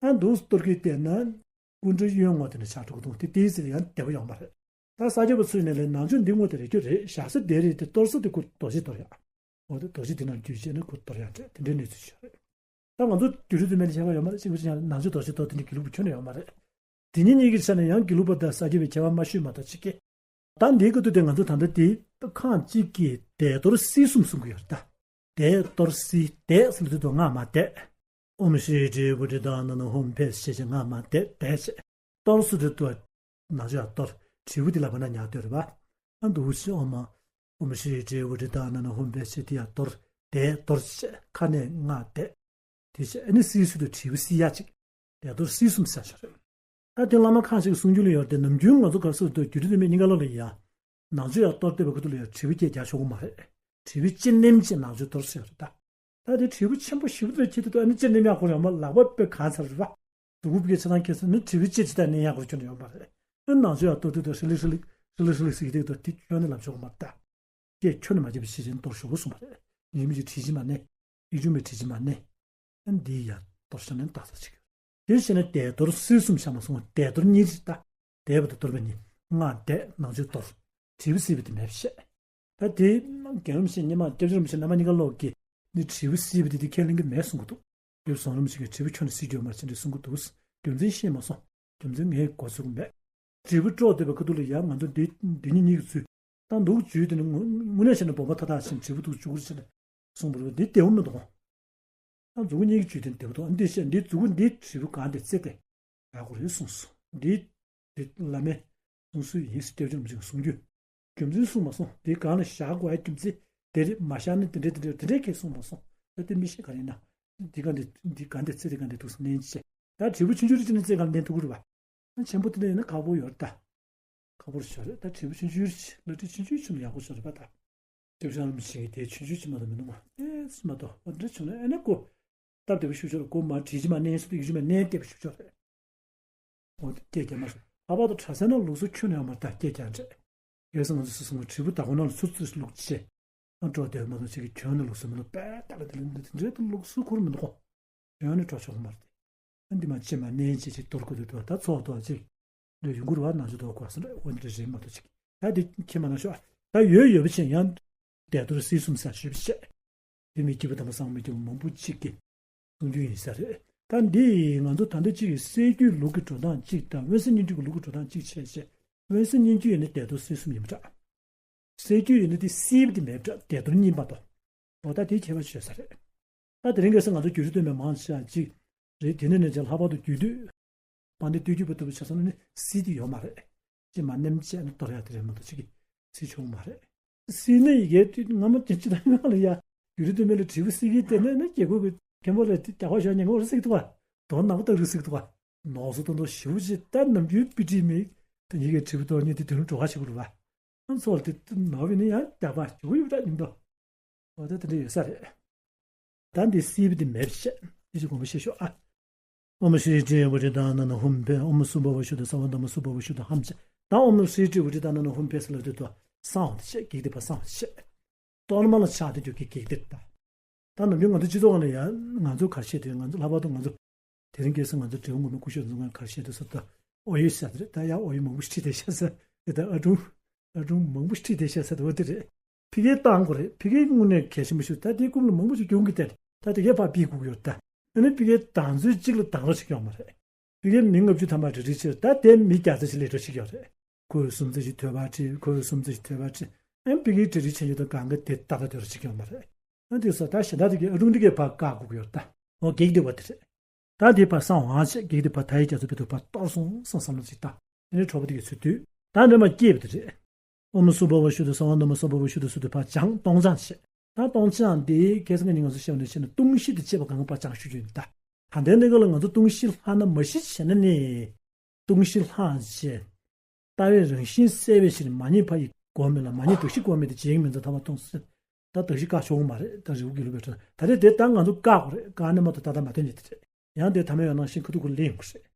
ཨ་འདུག་སུ་གཏོར་གྱི་བལྟས་ན། སྐུ་འདྲ་གཡོན་ངོས་དེ་ནས་ཆགས་འགྲོ་གི་འདུག་དེ་ཏོག་ཙམ་ཡང་བདེ་པོ་ཡོང་མ་རེད། ད་ས་སྐྱ་པ་ཚོས་ནས་ལས་ནང་ཆོས་འདི་ངོས་དེ་རེ་རྒྱུ་རེད་བཞག་ས་དེ་རེད་དེ་གཏོར་ས་དེ་ཁོ་རྡོ་རྗེ་གཏོར་ཡག་འོ་དེ་རྡོ་རྗེ་དེ་ནང་རྒྱུ་བྱས་ན་ཁོ་གཏོར་ཡག་འདྲ་དེ་འདྲའི་གནས་ཚུལ་ཞིག་རེད། ད་ང་ཚོ་དུས་རབས་དུ་མེད་ལ་བྱས་པ་ཡོད་མ་རེད་གཅིག་པུ་ཅི་ཡང་ནང་ཆོས་རྡོ་རྗེ་གཏོར་དེ་འདྲའི་དགེ་ལུགས་པ་ཁྱོན་ནས་ཡོད་མ་རེད། དེ་གཉིས་གཉིས་ཀྱི་ཆ་ནས་ཡང་དགེ་ལུགས་པ་དང་ས་སྐྱ་པའི་ཁྱད་པར་མ་ཤོད་མ་གཏོགས་ཅི་སྐད། ད་འདིའི་སྐབས་དུ་དེ་ང་ཚོ་ད་ལྟ་དེ་ཁག་གཅིག་གིས་དེ་གཏོར་སྲིད་གསུམ་གསུང་གི་ཡོད་རེད་ད། དེ་གཏོར་སྲིད་དེ་ཟེར་དུས་དུ་སྔགས་མ་དེ། ཨོཾ་ཤྲཱི་ཏྲི་བྷཱུ་ཏི་ཏཱ་ན་ན་ཧཱུྃ་ཕཊ་ཞེས་བྱ་སྔགས་མ་དེ་དེ་བྱས། གཏོར་ཟེར་དུས་དུ་ནང་ཆོས་ཡང་གཏོར། དྲིལ་བུ་དེ་ལ་བ་ན་ཉག་གཏོར་རེད་པ། ཨ་འདུག་སེ་ཨོཾ་མ། ཨོཾ་ཤྲཱི་ཏྲི་བྷཱུ་ཏི་ཏཱ་ན་ན་ཧཱུྃ་ཕཊ་ཞེས་དེ་ཡང་གཏོར། དེ་གཏོར་བྱས་ཁ་ནས་སྔགས་དེ། དེ་བྱས་ཨ་ནི་བསིལ་ཚུལ་དུ་དྲིལ་བུ་བསིལ་ཡག་ཅིག་དལ་གཏོར་བསིལ་གསུམ་ཟེར་ཞིག་རེད། ད་དེ་བླ་མ་ཁག་ཅིག་གི་གསུང་རྒྱུན་ལ་ཡོད་དེ། ནམ་རྒྱུན་ང་ཚོ་ག་རེ་ཟེར་འདུག་རྒྱུད་སྡེ་དུ་མའི་སྙིང་ག་ལོགས་ལ་ཡ། ནང་ཆོས་ཡར་གཏོར་བསྡད་པའི་ཁ་ཐུག་ལ་ཡ་དྲིལ་བུ་བསྐྱེད་རྒྱག་ཆོག་གི་མ་རེད། དྲིལ་བུ་ལྕེ་ནེམ་ཅིག་ནང་ཆོས་གཏོར་ཟེར་རེད་ད། ད་དེ་དྲིལ་བུ་ཆེན་པོ་ཞེ་པོ་དེ་འཁྱེར་དུས་ཨ་ནི་ལྕེ་ནེམ་ཡག་ཁོ་རང་མ་ལག་པ་དཔེ་གང་ཚར་རེད་པ། གཟུགས་པོ་ཕལ་ཆེར་ཁྱེར་སོང་ནི་དྲིལ་བུ་ལྕེ་ཇི་ལྟར་ནེམ་ཡག་ཁོ་རང་ཁྱོན་ནས་ཡོང་པ་རེད། ཨ་ནང་ཆོས་ཡར་གཏོར་དུས་ད་ཧྲི་ལི་ཧྲི་ལི་ཧྲི་ལི་ཧྲི་ལི་ཟེར་གྱི་འདུག་དེ་ཁྱོན་ནས་ལབ་ཆོག་གི་མ་རེད་ད། སྐད་ཁྱོན་ནས་མ་བརྗེད་པ་ཞིག་བྱས་ནས་གཏོར་ཆོག་གི་གསུངས་པ་རེད། ཡིན་མིན་གྱི་དྲིལ་ཅིག་མ་ནེམ། ཡིག་ཆུང་མའི་དྲིལ་ཅིག་མ་ནེམ། ཨ་འདི་ཡར་གཏོར་བྱས་ནས་ཏག་ཏག་ཅིག་དེ་བྱས་ནས་དལ་གཏོར་བསིལ་གསུམ་བྱས་མ་སོང་བ། དལ་གཏོར་གཉིས་རེད་ད། དལ་བ་དང་གཏོར་བ་གཉིས། སྔགས་བཟླས་ནང་ཆོས་གཏོར། དྲིལ་བུ་བསིལ་བ་དེ་མེད་པ་བྱས། ད་དེ་རྒན་རིན་པོ་ཆེ་སྔོན་མ་སྐྱབས་རྗེ་རིན་པོ་ཆེ་རྣམ་པ་གཉིས་ཀ་ལོག་གིས་ནི་དྲིལ་བུ་བསིལ་བ་དེ་དེ་ཁས་ལེན་གྱི་མེད་གསུང་གི་འདུག་དེ་བཟང་རིན་པོ་ཆེ་གིས་དྲིལ་བུ་ཁྱོན་ནས་བསིལ་རྒྱུ་ཡོད་མ་རེད་ཅེས་འདྲ་གསུང་གི་འདུག་རྒྱུ་མཚན་ཤེས་མ་སོང་། རྒྱུ་མཚན་ངས་གོ་ཚོད་མེད། དྲིལ་བུ་དཀྲོག་བསྡད་པའི་ཁ་ཐུག་ལ་ཡ་ང་ཚོ་འདི་འདི་གཉིས་གཉིས་ཀྱི་ཚུལ། ད་འདུག་བྱས་དེ་ནི་དངོས་དངོས་གནས་བྱས་ན་སྦོམ་པ་ཐག་ཐག་ཕྱིན་དྲིལ་བུ་འདུག་བཅུག་རེ་བྱས་ནས་གསུངས་པ་རེད། འདི་བདེ་བོ་མི་འདུག་ད་མཛུབ་གུ་གཉིས་ཀྱི་བཅུད་དེ་བདེ་བོ་འདུག་འདི་བཤད་འདི་མཛུབ་གུ་འདི་དྲིལ་བུ་སྒང་དེ་བརྩེ་སྟེ་ཡག་པོ་རེད་གསུངས་སོང་། འདི་འདི་བླ་མའི་གསུང་སྲོལ་ཡིན་ཟེར་སྐྱབས་རྗེ་རིན་པོ་ཆེས་གསུང་རྒྱུ། རྒྱུ་མཚན་གསུངས་མ་སོང་། འདི་སྒང་ལ་བཞག་དགོས་ཡ་རྒྱུ་མཚན་དེ་རེད། མ་བཞག་ན་དེ་འདྲས་དེ་འདྲས་དེ་འདྲས་ཁས་གསུངས་མ་སོང་། ད་དེ་མི་ཤེས་ག་རེ་ཡིན་ན། འདི་སྒང་འདི་འདི་སྒང་འདི་བརྩེ་འདི་སྒང་འདི་འདུག་ཟེར་ནན་ཅེས། ད་དྲིལ་བུ་ཆུང་ཆུང་རེ་ཅིག་ནི་བརྩེ་སྒང་ལ་ལེན་ཐུབ་ཀྱི་རེད་པ། ཆེན་པོ་དེ་འདྲ་ཡིན་ན་ཁག་པོ་ཡོད་རེད་ད། ཁག་པོ་ཞིག་རེད། ད་དྲིལ་བུ་ཆུང་ཆུང་རེ་ཅིག་ལག་དྲིལ་ཆུང་ཆུང་བྱུང་ན་ཡག་པོ་ཞིག་རེད་པ་ད། སྐྱབས་རྗེ་རིན་པོ་ཆེ་གིས་དེ་ཆུང་ཆུང་ཅིག་མ་གཏོགས་མི་གནང་བ། ཨེ་ཙི་མ་གཏོགས་འོ་འདྲ་བྱུང་ན་ཨེ་ན་ཀོ། སྟབས་བདེ་པོ་ཞུ་ཆོག་རེད། ཀོ་མ་དྲིལ་ཅིག་མ་ནན་སུ་དུ་ཡིག་ཆུང་མ་ནན་བལྟས་པ་ཞུ་ཆོག་རེད། འོ་དེ་སྐད་རྒྱག་མ་སོང་། ལྷག་པར་དུ་གྲྭ་ས་ན་ལུགས་སྲོལ་ཁྱོན་ནས་ཡོད་མ་རེད་ད། སྐད་རྒྱག་འདྲ། ཡོད་ས་ང་ཚོ་སོ་སོ་དྲིལ་བུ་ད་གོ་ན་ལ་ཚུར་ཚུར་བླུགས་བྱས། ཨ་འགྲོ་བསྡད་མ་གཏོགས་ཅིག་གི་ཁྱོན་ནས་ལུགས་སྲོལ་མི་འདུག་པས་ད་ལ་དེ་ལ་འདི་འདྲའི་ལུགས་སྲོལ་ཁུར་མི་འདུག་གོ། ཡང་ནི་འགྲོ་ཆོག་མ་རེད། ཨ་འདི་མ་ཅི་མ་ནན་ཅི་ཅི་གཏོར་དགོས་འདུག་ད་ཚོགས་གཏོར་ཅིག་འདི་ཡོང་གི་རེད་པ། ནང་ཆོས་གཏོར་དགོས་ཟེར་འདྲ་འོ་འདི་འདྲ་རེད་མ་གཏོགས་ཅིག་ད་འདི་ཁྱེད་མ་ན་ཤོག་ད་ཡོད་ཡོད་པ་ཅན་ཡང་དལ་གཏོར་བསིལ་གསུམ་ཟེར་ཞུས་པ་བྱས། དེ་མི་སྐྱིད་པ་དམ་པ་བཟང་མི་སྐྱིད་པ་མང་པོ་ཅིག་གིས་གསུང་རྒྱུ་ཡིན་ས་རེད། ད་འདི་ང་ཚོ་ད་ལྟ་ཅིག་གི་སྲད་རྒྱུད་ལུགས་ཀྱི་འགྲོ་སྟངས་གཅིག་དང་དབེན་ས་སྙན་བརྒྱུད་ཀྱི་ལུགས་ཀྱི་འགྲོ་སྟངས་གཅིག་བྱས་བྱས། དབེན་ས་སྙན་བརྒྱུད་ཡིན་ན་དལ་གཏོར་བསིལ་གསུམ་ཡིན་པ་འདྲ། སྲད་རྒྱུད་ཡིན་ན་དེ་བསིལ་བ་དེ་མེད་པ་འདྲ། དལ་གཏོར་གཉིས་མ་གཏོགས། འོ་ད་དེའི་ཁྱད་པར་ཆོད་ས་རེད། ད་དེ་རིང་ཁ་སང་ང་ཚོ་བརྒྱུད་རིམ་སྟོན་པ་མང་ཆེ་བ་ཅིག་རེད། དེ་ནས་ནས་ཀྱང་ལྷག་པར་དུ་རྒྱུད་སྟོད། དཔལ་ལྡན་སྟོད་བརྒྱུད་པ་ལྟ་བུ་ཆ་ཚང་ནི་བསིལ་དེ་ཡོད་མ་རེད། ཅི་མ་ནེམ་བྱས་ནས་གཏོར་ཡ་དེ་རེད་མ་གཏོགས་ཅིག་གིས་བསིལ་ཆོག་མ་རེད། བསིལ་ནི་ཡི་གེ་དུས་སྔ་མ་དེ་ཅི་ད་ང་ལ་ཡ་བརྒྱུད་རིམ་སྟོན་པ་ལ་དྲིལ་བུ་བསིལ་གྱི་དེ་ནས་ནི་རྒྱལ་པོ་གི་མཁན་པོ་ལ་དེ་རྒྱག་པ་ཞོག་ཉེན་ཁ་བར་བསིལ་འདུག་པ། དོན་ནག་པོ་ལྟ་བུ་བསིལ་འདུག་པ། ནོག་སོ་དོན་དོ་ཞིབ་ཅིག་ད་ནམ་རྒྱུན་པི་ཏི་མི་དེ་ཡི་གེ་དྲིལ་བུ་གཏོར་ཉིན་དེ་དུས་ལ་འགྲོ་ཁ་ཞིག་དགོས་རེད་པ། ཨ་ཚོགས་དེ་ནོར་བའི་ནི་ཡང་རྒྱག་པ་ཞུ་ཡོད་འདྲ་ཡིན་དོ། འོ་ད་དེ་འདྲ་ཡོད་ས་རེད། ད་འདི་བསིལ་བ་འདི་མེད་པ་བཤད། དེ་ཅིག་དགོངས་པ་བཞེས་ཤོག་ཨ། ཨོཾ་ཤྲཱི་ཏྲཱི་ཝ་རི་ཏ་ན་ན་ཧཱུྃ་ཕཊ། ཨོཾ་སུ་བྷ་ཝ་ཤུདྡྷ་སརྦ་ན་དྷརྨ་སུ་བྷ་ཝ་ཤུདྡྷ་ཧཾ་ཅེས། ད་ཨོཾ་ཤྲཱི་ཏྲཱི་ཝ་རི་ཏ་ན་ན་ཧཱུྃ་ཕཊ་ཟེར་ལབ་དུས་ད་གསང་བ་དེ་བཤད། བགེགས་སྡེ་པ་གསང་བ་བཤད། གཏོར་མ་ལ་ཆགས་དེ་རྒྱུ་གི་བགེགས་སྡེ་ད། ད་ནམ་རྒྱུན་ང་ཚོ་སྤྱི་ཚོགས་ནང་ལ་ཡང་ང་ཚོ་ག་རེ་བཤད་དེ་ང་ཚོ་ལྷག་པར་དུ་ང་ཚོ་དེ་རིང་ཁ་སང་ང་ཚོ་འབྲས་སྤུངས་སྒོ་མོ་སྐུ་ཞབས་ཚོ་ང་ག་རེ་བཤད་དེ་ཟེར་ད་ཨོ་ཡོད་ཤ་དེ་རེད། ད་ཡང་ཨོ་ཡོད་མང་པོ་ཞིག་ཁྲིད་དེ་ཤ་ཟེར་དེ་ད་ཨ་དྲུང་ཨ་དྲུང་མང་པོ་ཞིག་ཁྲིད་དེ་ཤ་ཟེར་དེ་འོ་དེ་རེད། ཕ་གིར་བཏང་དགོས་རེད། ཕ་གིར་དངོས་གནས་གལ་ཆེན་པོ་ཞིག་ད་དེའི་སྐོར་ལ་མང་པོ་ཞིག་སྐྱོན་གྱི་བསྡད་རེད། ད་དེ་གའི་ཕར་ཕུད་དགོས་ཀྱི་ཡོད་ད། ཨ་ནི་ཕ་གིར་དང་ཚོད་གཅིག་ལ་དང་རོགས་ཞིག་ཡོང་མ་རེད། ཕ་གིར་མི་ལྔ་བཅུ་ཐམ་པ་རེ་རེ་ཕྱིར་ད་དེ་མི་བརྒྱ་ཙམ་ཞིག་སླེབས་འགྲོ་ཞིག་ཡོད་རེད། ཁོས་སུམ་ཅུ་ཞིག་ཐོས་པ་ཁྲིད། ཁོས་སུམ་ཅུ་ཞིག་ཐོས་པ་ཁྲིད། ཨ་ནི་ཕ་གིར་རེ་རེ་ཕྱིན་ཡོད་ད་གང་ག་དེ་ད་ད་དེ་རོགས་ཞིག་ཡོང་མ་རེད། ཨ་དེ་ས་ད་གཞན་དག་དེ་གའི་ཨ་དྲུང་དེ་གའི་ཕར་བཀག་དགོས་ཀྱི་ཡོད་ད། འོ་བགེགས་སྡེ་པ་དེ་རེད། ད་དེ་ཕར་གསང་བའང་བྱས། བགེགས་དེ་ཕར་མཐའ་ཡས་རྒྱ་མཚོ་ཕུད་དུ་ཕར་གཏོར་སོང་བསམ་བསམ་བློ་ཅིག་བཏང་། དེ་ནས་གྲོགས་པོ་དེ་གའི་ཚུར་བསྡུས། ད་འདྲེ་མ་སྐྱེས་པ་དེ་རེད། ཨོཾ་སུ་བྷ་ཝ་ཤུདྡྷ་སརྦ་ན་དྷརྨ་སུ་བྷ་ཝ་ཤུདྡྷ་སུ་དེ་ཕར་སྦྱངས། སྟོང་སྦྱངས་བྱས། ད་སྟོང་སྦྱངས་དེ་ཁ་སང་ངས་ང་ཚོ་བཤད་པ་ནང་བཞིན་ན་ལྟུང་བཤགས་དེ་བྱས་པ་གང་ག་ཕར་སྦྱངས་ཞུ་རྒྱུ་ཡིན་ད། ད་ལྟའི་གནས་སྐབས་ལ་ང་ཚོ་ལྟུང་བཤགས་ལྷག་ན་མ་གཞི་བྱས་ན་ནི། ལྟུང་བཤགས་ལྷག་བྱས། ལྟ་བའི་རང་བཞིན་གསལ་བའི་ཕྱིར་མ་རྙེད་ཕ་ཡི་སྒོམ་མེད་ལ། མ་རྙེད་གདགས་གཞི་སྒོམ་མེད་དེ་བྱེད་ཀྱི་མིན་ཙང་ཐ་མ་ལྟུང་བཤགས། ད་གདགས་གཞི་བཀག་ཆོག་གི་མ་རེད། ད་རི་བོ་དགེ་ལུགས་པའི་ཁྲོད་ད་རེས་དེ་ད་ང་ཚོ་བཀག་དགོས་རེད། བཀག་ནས་མ་གཏོགས་ད་ལྟ་མ་ཐོན་ནི་དེ་རེད། ཡང་དེ་ཐ་མལ་བའི་སྣང་ཞེན་ཁ་ཐུག་གུ་ལེན་དགོས་རེད།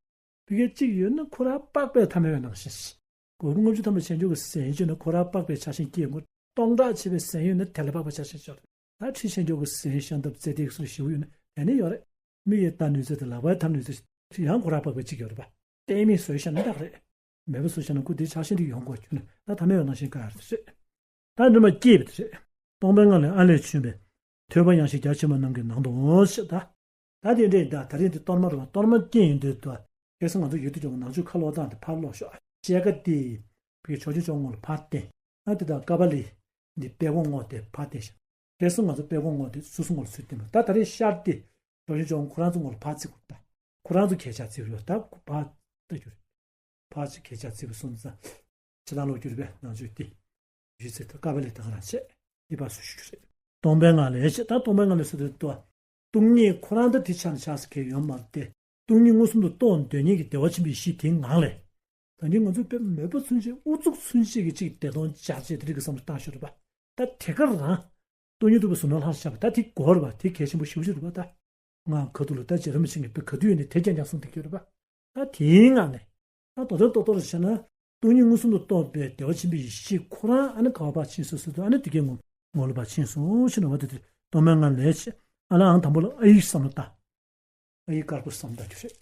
ཕ་གིར་གཅིག་ཡོད་ན་ཁོ་རང་པགས་པའི་ཐ་མལ་བའི་སྣང་ཞེན་ཞིག་སྒོམ་ལྔ་བཅུ་ཐམ་པ་བྱེད་འཇོག་གི་ཟན་སྤྱོད་ན་ཁོ་རང་པགས་པའི་ཆགས་ཞེན་སྐྱེ་དགོས། སྟོང་ཕྲག་ཕྱེད་པའི་ཟན་ཡོད་ན་དེ་ལ་པགས་པའི་ཆགས་ཞེན་ཤོར་རེད། ད་ཁྲིད་བྱེད་འཇོག་གི་ཟན་ཤམ་ཐབས་རྩེ་གདུགས་སོགས་ཞེ་པོ་ཡོད་ན་དེ་ནི་ཡོད་རེད། མིག་གིས་ལྟ་ནུས་ཚད་དང་ལག་པས་འཐམ་ནུས་ཚད་ཡང་ཁོ་རང་པགས་པའི་གཅིག་ཡོད་རེད་པ། གཏན་མེད་བཟོས་བཞག་ན་འདྲ་རེད། མེད་པ་བཟོས་བཞག་ན་ཁོ་དེ་ཆགས་ཞེན་དེ་ཡོང་དགོས་བྱུང་ན་ད་ཐ་མལ་བའི་སྣང་ཞེན་བཀག་ཡ་རེད། ད་འདྲེ་མ་སྐྱེས་པ་དེ་རེད། སྟོང་པའི་ངང་ལས་ཨ་ལས་བྱོན་པའི་ཐོས་པ་ཡངས་ཤིང་རྒྱ་ཆེན་པོ་རྣམས་ཀྱི་ནང་དུའོ་ཞེས་ད། ད་དེ་འདྲས་ད་ད་རིང་དེ་གཏོར་མ་རེད་པ། གཏོར་མ་སྐྱེས་ཡོང་དུས་ད་ཁ་སང་ང་ཚོ་ཡོད་དུས་ཀྱང་ནང་ཆོས་ཁ་ལོག་སྟངས་དེ་ཕར་ལོག་ཤོག་ཤེལ་ཀ་དེ་བི་ཕྱོགས་ཆོས་ཕྱོགས་ངོ་ལ་ཕར་བསྟན། ཨ་དེ་དག་ཀ་པ་ལི་འདི་པད་ཀོང་ངོ་དེ་ཕར་བསྟན་ཤག་ཁ་སང་ང་ཚོ་པད་ཀོང་ངོ་དེ་སོ་སོ་ངོ་ལ་ཚུར་བསྟན་པ། ད་ད་རེས་ཤར་དེ་ཕྱོགས་ཆོས་ཕྱོགས་ངོ་ཁོ་རང་ཚོ་ངོ་ལ་ཕར་བརྩི་དགོས། ད་ཁོ་རང་ཚོ་གས་ཆག་བརྩི་བ་ཡོད། ད་ཕར་ལྟ་རྒྱུ་རེད། ཕར་ཅིག་གས་ཆག་བརྩི་བ་སོང་ཙང་། ཕྱི་ནང་ལོག་རྒྱུ་རེད་པས། ནང་ཆོས་དེ་ཡོད་ཚད་ད་ཀ་པ་ལི་ད་ག་རང་བྱས་འདི་ཕར་སུ་ཞུ་རྒྱུ་རེད། སྟོང་པའི་ངང་ལས་ཞེས་ད་སྟོང་པའི་ངང་ལས་ཟེར་དུས་ད། སྟོང་ཉིད་ཁོ་རང་ད་དེ་ཆ་ནས་ཆགས་ས་གང་ཡོད་མ་རེད་དེ། སྟོང་ཉིད་མངོན་སུམ་དུ་རྟོགས་འདོད་མཁན་གྱི་བདེ་བ་ཆེན་པོའི་གཞི་དེའི་ངང་ལས། ད་ནི་ང་ཚོ་དཔེ་མོས་པ་ཚུན་ཆད་ཨུ་ཚུགས་ཚུན་ཆད་ཀྱི་ཅིག་བདེ་སྟོང་སྦྱར་བྱས་དེ་རིགས་ཀྱི་བསམ་བློ་བཏང་ཤོག་རེད་པ། ད་དེ་ག་རང་། སྟོང་ཉིད་རྟོགས་པའི་གཟུགས་སྣང་ལྷར་བཞག་པ་ད་དེ་དགོས་རེད་པ། དེ་གལ་ཆེན་པོ་ཞེ་པོ་ཅིག་རེད་པ་ད། ང་ཁ་ཐུག་ལ་ད་རྗེ་རིན་པོ་ཆེ་གིས་དཔེ་ག་དུས་ཡིན་ནའི་དེ་རྐྱང་རྐྱང་གསུངས་བསྡད་ཀྱི་ཡོད་རེད་པ། ད་དེའི་ངང་ནས། ད་མདོ་དོན་ཏོག་ཏོག་ལ་བྱས་ན། སྟོང་ཉིད་མངོན་སུམ་དུ་རྟོགས་པའི་བདེ་བ་ཆེན་པོའི་ཡེ་ཤེས་ཁོ་རང་ཨ་ནི་ག་བ་ཕར་ཕྱིན་སོང་ཟེར་དུས་ཨ་ནི་དེ་གའི་ངོ་ངོ་ལ་ཕར་ཕྱིན་སོང་ཞེས་ན་བ་དེ་དེ་སྟོང་པའི་ངང་ལས་ཆེ། ཨ་ལའང་དང་པོ་ལ་ཨ་ཡིག་བསམ་བློ་བཏང་། ཨ་ཡིག་དཀར་པོ་བསམ་བཏང་རྒྱུ་རེད།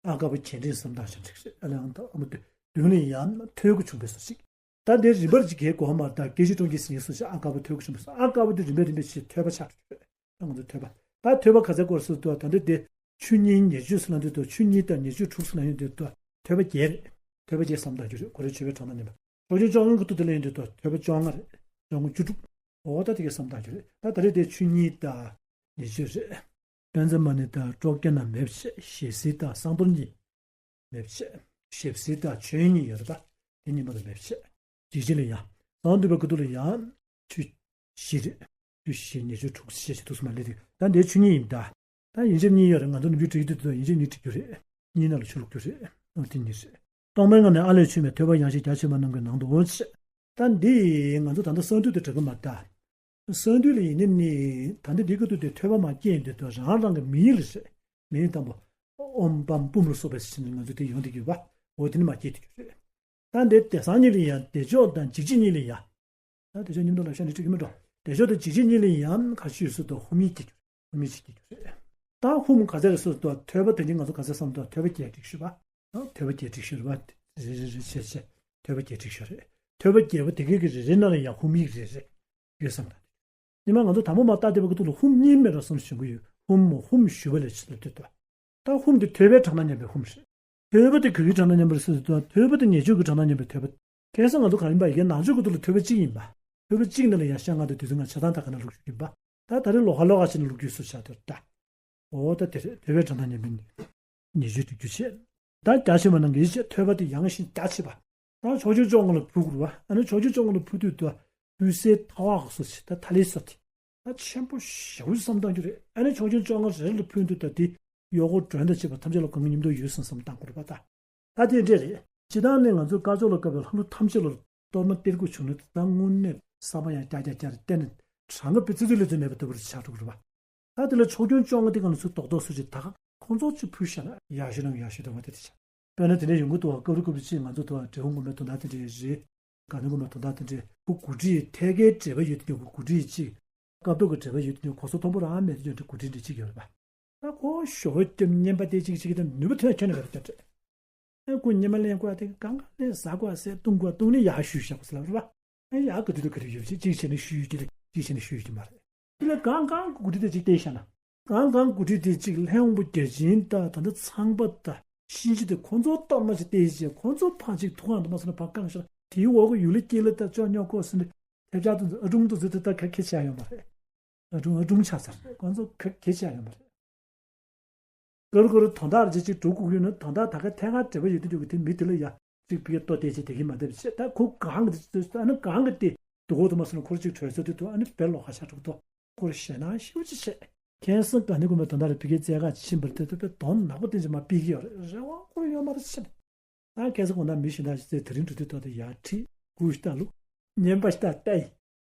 ཨ་དཀར་པོ་གྱེན་འགྲེང་བསམ་བཏང་ཞིག་རེད། ཨ་ལའང་དང་ཨ་མ་དུ་མདུན་ལ་ཡང་ཐོད་དགུ་བྱུང་བའི་སོ་ཞིག་ད་འདིར་རིམ་པར་ཅིག་གའི་གོ་མར་དང་སྐད་ཅིག་སྟོང་གི་ཟིན་སོ་ཞིག་ཨ་དཀར་པོ་ཐོད་དགུ་བྱུང་བའི་སོ། ཨ་དཀར་པོ་དེ་རིམ་པས་རིམ་པས་ཞིག་ཐོད་པ་ཆགས་འགྲོ་གི་རེད། ད་ང་ཚོ་ཐོད་པ། ད་ཐོད་པ་ག་ཚད་སྐོར་སུ་དུ་ད་འདི་དེ་ཆུ་གཉིས་ཉེར་སྤྱོད་སུ་ལ་འདི་དུ་ཆུ་གཉིས་དང་ཉེར་སྤྱོད་དྲུག་སུ་ལ་ཡོད་འདི་དུ་ཐོད་པ་བརྒྱད་རེད། ཐོད་པ་བརྒྱད་བསམ་བཏང་རྒྱུ་རེད། གོ་རེ་ཆོད་པའི་གྲངས་དང་མཉམ་པ། ཕྱོགས་ཆོས་བཅོ་ལྔ་གི་ཐུག་དེ་ལ་ཡོད་འདི་དུ་ཐོད་པ་བཅོ་ལྔ་རེད། བཅོ་ལྔ་བཅུ་དྲུག་འོ་ད་དེ་གས་བསམ་བཏང་རྒྱུ་རེད། ད་ད་རེས་དེ་ཆུ་གཉིས་དང་ཉེར་སྤྱོད་རེད། དཔལ་མཛངས་མ་ཎི་དང་སྤྲོ་སྐྱིད་ན་མེད་པ་བྱས། ཞལ་བསིལ་དང་བསང་གཏོར་གཉིས། མེད་པ་བྱས། ཞལ་བསིལ་དང་མཆོད་ཡོན་གཉིས་ཡོད་རེད་པ། དེ་གཉིས་མ་གཏོགས་མེད་པ་བྱས། འཇིགས་བྱེད་ལ་ཡང་། གསང་འདུས་པ་གི་ཐུག་ལ་ཡང་། ཆུ་བཞི་རེད། ཆུ་བཞི་ཉེར་སྤྱོད་དྲུག་ཞེས་བྱས་ཐུགས་སུ་མ་ལེགས་ཏེ། ད་འདིའི་ཆུ་གཉིས་ཡིན་ད། ད་ཡོན་ཆབ་གཉིས་ཡོད་རེད། ང་ཚོ་ནམ་རྒྱུན་བྲིས་དུས་དུ་ཡོན་ཆབ་གཉིས་བྲིས་རྒྱུ་རེད། གཉིས་ནང་ལ་ཆུ་བླུགས་རྒྱུ་རེད། ཨང་དེ་གཉིས་རེད། སྟོང་པའི་ངང་ནས་ཨ་ལས་བྱུང་བའི་ཐོད་པ་ཡངས་ཤིང་རྒྱ་ཆེ་བ་རྣམས་ཀྱི་ནང་དུ་འོང་ཕྱིར། ད་འདི་ང་ཚོ་ད་ལྟ་གསང་འདུས་དེ་འགྲིག་གི་མ་ད། གསང་འདུས་ལ་ཡིན་ནི་ནི་ད་འདི་འདི་གི་ཐུག་དེ་ཐོད་པ་མ་སྐྱེས་འདི་དུ་རང་རང་གི་མིང་ལ་རེད། མིང་དང་པོ། ཨོཾ་བཾ་པུཾ་ལ་སོགས་པའི་ཕྱིར་ནི་ང་ཚོ་དེ་ཡོང་དེ་གི་བ། འོ་དེ་ནི་མ་སྐྱེས་དེ་གི་རེད། ད་འདི་བདེ་གསང་གཉིས་ལ་ཡང་བདེ་མཆོག་དང་འཇིགས་བྱེད་གཉིས་ལ་ཡང་། ད་བདེ་མཆོག་མཉམ་དུ་ལ་ཤ་ནི་ཁྲིག་གི་མི་འགྲོ། བདེ་མཆོག་དང་འཇིགས་བྱེད་གཉིས་ལ་ཡང་ག་ཤུས་སུ་དུ་ཧུ་མི་སྐྱེ་རྒྱུ། ཧུ་མི་ཞིག་སྐྱེ་རྒྱུ་རེད། ད་ཧུམ་ག་ཚད་རེད་སུ་དུ་ཐོད་པ་དེ་ཉིད་ང་ཚོ་ག་ཚད་བསམ་དུ་ཐོད་པ་བརྒྱད་བསྒྲིགས་ཞུས་པ། ཐོད་པ་བརྒྱད་བསྒྲིགས་ཞུས་པ། རེ་རེ་རེ་བྱས་བྱས་ཐོད་པ་བརྒྱད་བསྒྲིགས་ཞུས་རེད། ཐོད་པ་བརྒྱད་པོ་དེ་གའི་གི་རེ་རེ་ནང་ལ་ཡང་ཧུམ་ཡིག་རེ་རེ་ཡོད་བསམ་ད། ཉི་མ་ང་ཚོ་དང་པོ་མ་བལྟ་བསྡད་པ་གི་ཐུག་ལ་ཧུམ་གཉིས་མེད་འགྲོ་བསམ་ཞུ་གི་ཡོད། ཧུམ་མོ་ཧུམ་ཞུ་བ་ལས་ཕྱི་ལ་ལྟོས་དོ། ད་ཧུམ་དེ་ཐོད་པའི་གྲངས་དང་མཉམ་པའི་ཧུམ་རེད། ཐོད་པ་དེ་ག་གི་གྲངས་དང་མཉམ་པ་རེད་ཟེར་དུས་ཐོད་པ་དེ་ཉེར་སྤྱོད་ཀྱི་གྲངས་དང་མཉམ་པའི་ཐོད་པ། ཁ་སང་ང་ཚོ་ག་རེ་ཡིན་པ་ཡི་གེ་ནང་ཆོས་ཀྱི་ཐོག་ལ་ཐོད་པ་གཅིག་ཡིན་པ། ཐོད་པ་གཅིག་ནང་ལ་ཡང་ཤ་ལྔ་དང་དུས་ཚོད་ལྔ་ཆ་ཚང་ད་ག་ན་བླུགས་རྒྱུ་ཡིན་པ། ད་ད་རེས་ལོགས་ཀ་ལོགས་ཀ་བྱས་ནས་བླུགས་རྒྱུ་སུ་བྱ་དོར་ད། འོ་ད་དེ་རེད། ཐོད་པའི་གྲངས་དང་མཉམ་པའི་ཉེར་སྤྱོད་དུ་རྒྱུ་བྱེད། ད་རྒྱ་ཆེ་བ་ནང་གི་ཡིད་ཆེས་ཐོད་པ་དེ་ཡངས་ཤིང་རྒྱ་ཆེ་བ། ད་ཕྱོགས་ཆོས་བཅོ་ལྔ་ལ་ཕུལ་དགོས་པ། ཨ་ནི་ཕྱོགས་ཆོས་བཅོ་ལྔ་ལ་ཕུལ་དུས་དུ་ཕུལ་སའི་ཐ་བག་སོ་ཞེས་ད་ཐ་ལེ་སོ་དེ། ད་ཆེན་པོ་ཞེ་པོ་བསམ་བཏང་རྒྱུ་རེད། ཨ་ནི་ཕྱོགས་ཆོས་བཅོ་ལྔ་རེ་རེ་ལ་ཕུལ་དུས་ད་དེ་གཡོག་པོ་མགྲོན་དང་བཅས་པ་ཐམས་ཅད་ལ་གང་གི་མཉམ་དུ་ཡོད་སོང་བསམ་བཏང་དགོས་རེད་པ་ད། ད་དེ་འདྲས་རེད། སྤྱིར་བཏང་ནས་ང་ཚོས་དཀར་ཕྱོགས་ལ་བཀབ་པའི་ལྷ་ཀླུ་ཐམས་ཅད་ལ་གཏོར་མ་སྟེར་དགོས་བྱུང་ན་ད་དངོས་གནས་བསམ་པ་ཡང་རྒྱ་རྒྱ་རྒྱ་རེ་བསྟན་ནས་གྲངས་ཀ་དཔེ་ཙི་ཙི་ལས་ཙི་མེད་པ་ལྟ་བུ་རེ་ཆགས་འགྲོ་གི་རེད་པ། ད་དེ་ལ་ཕྱོགས་སྐྱོན་བཅོ་ལྔ་དེ་ག་ལ་ཚུར་རྡོག་རྡོག་སུ་ཅིག་ད་ག་ཁོང་ཚོ་ཅིག་ཕུལ་བཞག་ན་ཡག་ཤོས་ནང་ཡག་ཤོས་འདྲ་བ་དེ་དེ་ཆགས། དཔེར་ན་དེ་འདྲ་ཡོང་གི་འདུག་བ། སྐབས་རེ་སྐབས་རེ་ཅིག་ང་ཚོ་འདུག་བ། འབྲས་སྤུངས་དགོན་པའི་དོན་དག་དེ་འདྲ་ཡོད་རེད། དགའ་ལྡན་དགོན་པའི་དོན་དག་དེ་འདྲ་ཁོ་འགོ་ཁྲིད་ཐད་ཀའི་འབྲེལ་བ་ཡོད་དེ་འདྲ་ཁོ་འགོ་ཁྲིད་ཅིག་སྐབས་ཐོག་གི་འབྲེལ་བ་ཡོད་དེ་འདྲ་གོ་ས་མཐོན་པོ་རང་མེད་དེ་འདྲ་འགོ་ཁྲིད་འདྲ་ཅིག་ཡོད་རེད་པ། ད་ཁོ་ཞོ་སྐྱོབ་བསྙེན་པ་དེ་ཅིག་ཅིག་དང་ནུས་པ་ཐོན་ཁྱོན་ནས་མེད་པ་སྐྱོབ་འདྲ། ཨེ་ཁོ་ཉི་མ་ལེན་དགོས་དེ་གང་ག་ལས་ཟ་དགོས་ཟས་བཏུང་དགོས་བཏུང་ནས་ཡག་ཤོས་བཞག་པ་ཟེར་ལབ་རེད་པ། ཨེ་ཡག་གི་དུས་དུ་ག་རེ་ཡོད་ཅིག་ཅིག་བྱས་ནས་ཤུལ་ཡོད་ཀྱི་རེད། ཅིག་བྱས་ནས་ཤུལ་ཡོད་ཀྱི་མ་རེད། དེ་ལས་གང་གང་གི་འགོ་ཁྲིད་དེ་ཅིག་བལྟས་བཞག་ན། གང་གང་འགོ་ཁྲིད་དེ་ཅིག་ལྷ་དབང་པོ་བརྒྱ་བྱིན་དང་ད་ལྟ་ཚངས་པ་དང་གཤིན་རྗེ་དེ་ཁོ་ཚོ་གཏོར་མ་ཅིག་བལྟས་བྱས་ཁོ་ཚོ་ཕར་ཅིག་ཐུག་ཨང་དུ་མ་སོང་ན་ཕར་བཀང་ཤག་དེའི་འོག་གི་ཡུལ་ལ་སྐྱེས་ལ་ད་ཅོ་ཉོ་ཁོ་ཟིན་ཏེ་ཐེབས་ཆག་ཏུ་ཨ་དྲུང་དུ་ཟིན་ཏེ་ད་ག་གེ་བྱས་ཡོད་མ་རེད། ཨ་དྲུང་ཨ་དྲུང་ཆགས་ཚར་ཁོ་ཚོ་ག་གེ་བྱས་ཡོད་མ་རེད། ཀར་ཀོར་དོན་དག་རེ་ཅིག་འགྲོ་དགོས་ཀྱི་ཡོད་ན་དོན་དག་ད་ག་ཐད་ཀར་འབྲེལ་བ་ཡོད་དུས་ཀྱི་དེ་མི་དེ་ལ་ཡ་གཅིག་ཕ་གི་ལྟོ་བལྟས་བྱས་དེ་གི་མ་བསྡད་པ་བྱས་ད་ཁོ་གང་གི་དེ་ཨ་ནི་གང་གི་དེ་སྡུག་གོ་དུ་མ་སོང་ན་ཁོར་གཅིག་གྲོས་ཚོད་དུས་དུ་ཨ་ནི་བེར་ལོག་ཁ་ཤ་འགྲོ་གི་འདུག་ཁོར་ཞེད་སྣང་ཤུགས་ཆེ་བྱས་ཁྱེད་སང་ག་ནི་དགོན་པའི་དོན་དག་རེ་ཕ་གིའི་རྩེ་ཁ་ཕྱིན་པར་དེ་ཚོ་དཔེ་དོན་ནག་པོ་དེ་ཚོ་མ་ཕི་གི་ཡོད་རེད། རེ་བ་ཁོར་ཡོད་མ་རེད་ཕྱིན། ད་ཁ་སང་དགོང་དག་མི་གཞན་དག་ཅིག་དེ་རིང་འགྲོ་དུས་ཐོག་ཏུ་ཡར་ཁྲིད་སྒུག་ལྟ་ལུགས་བརྙན་པ་ལྟ་ལྟ་ཡི།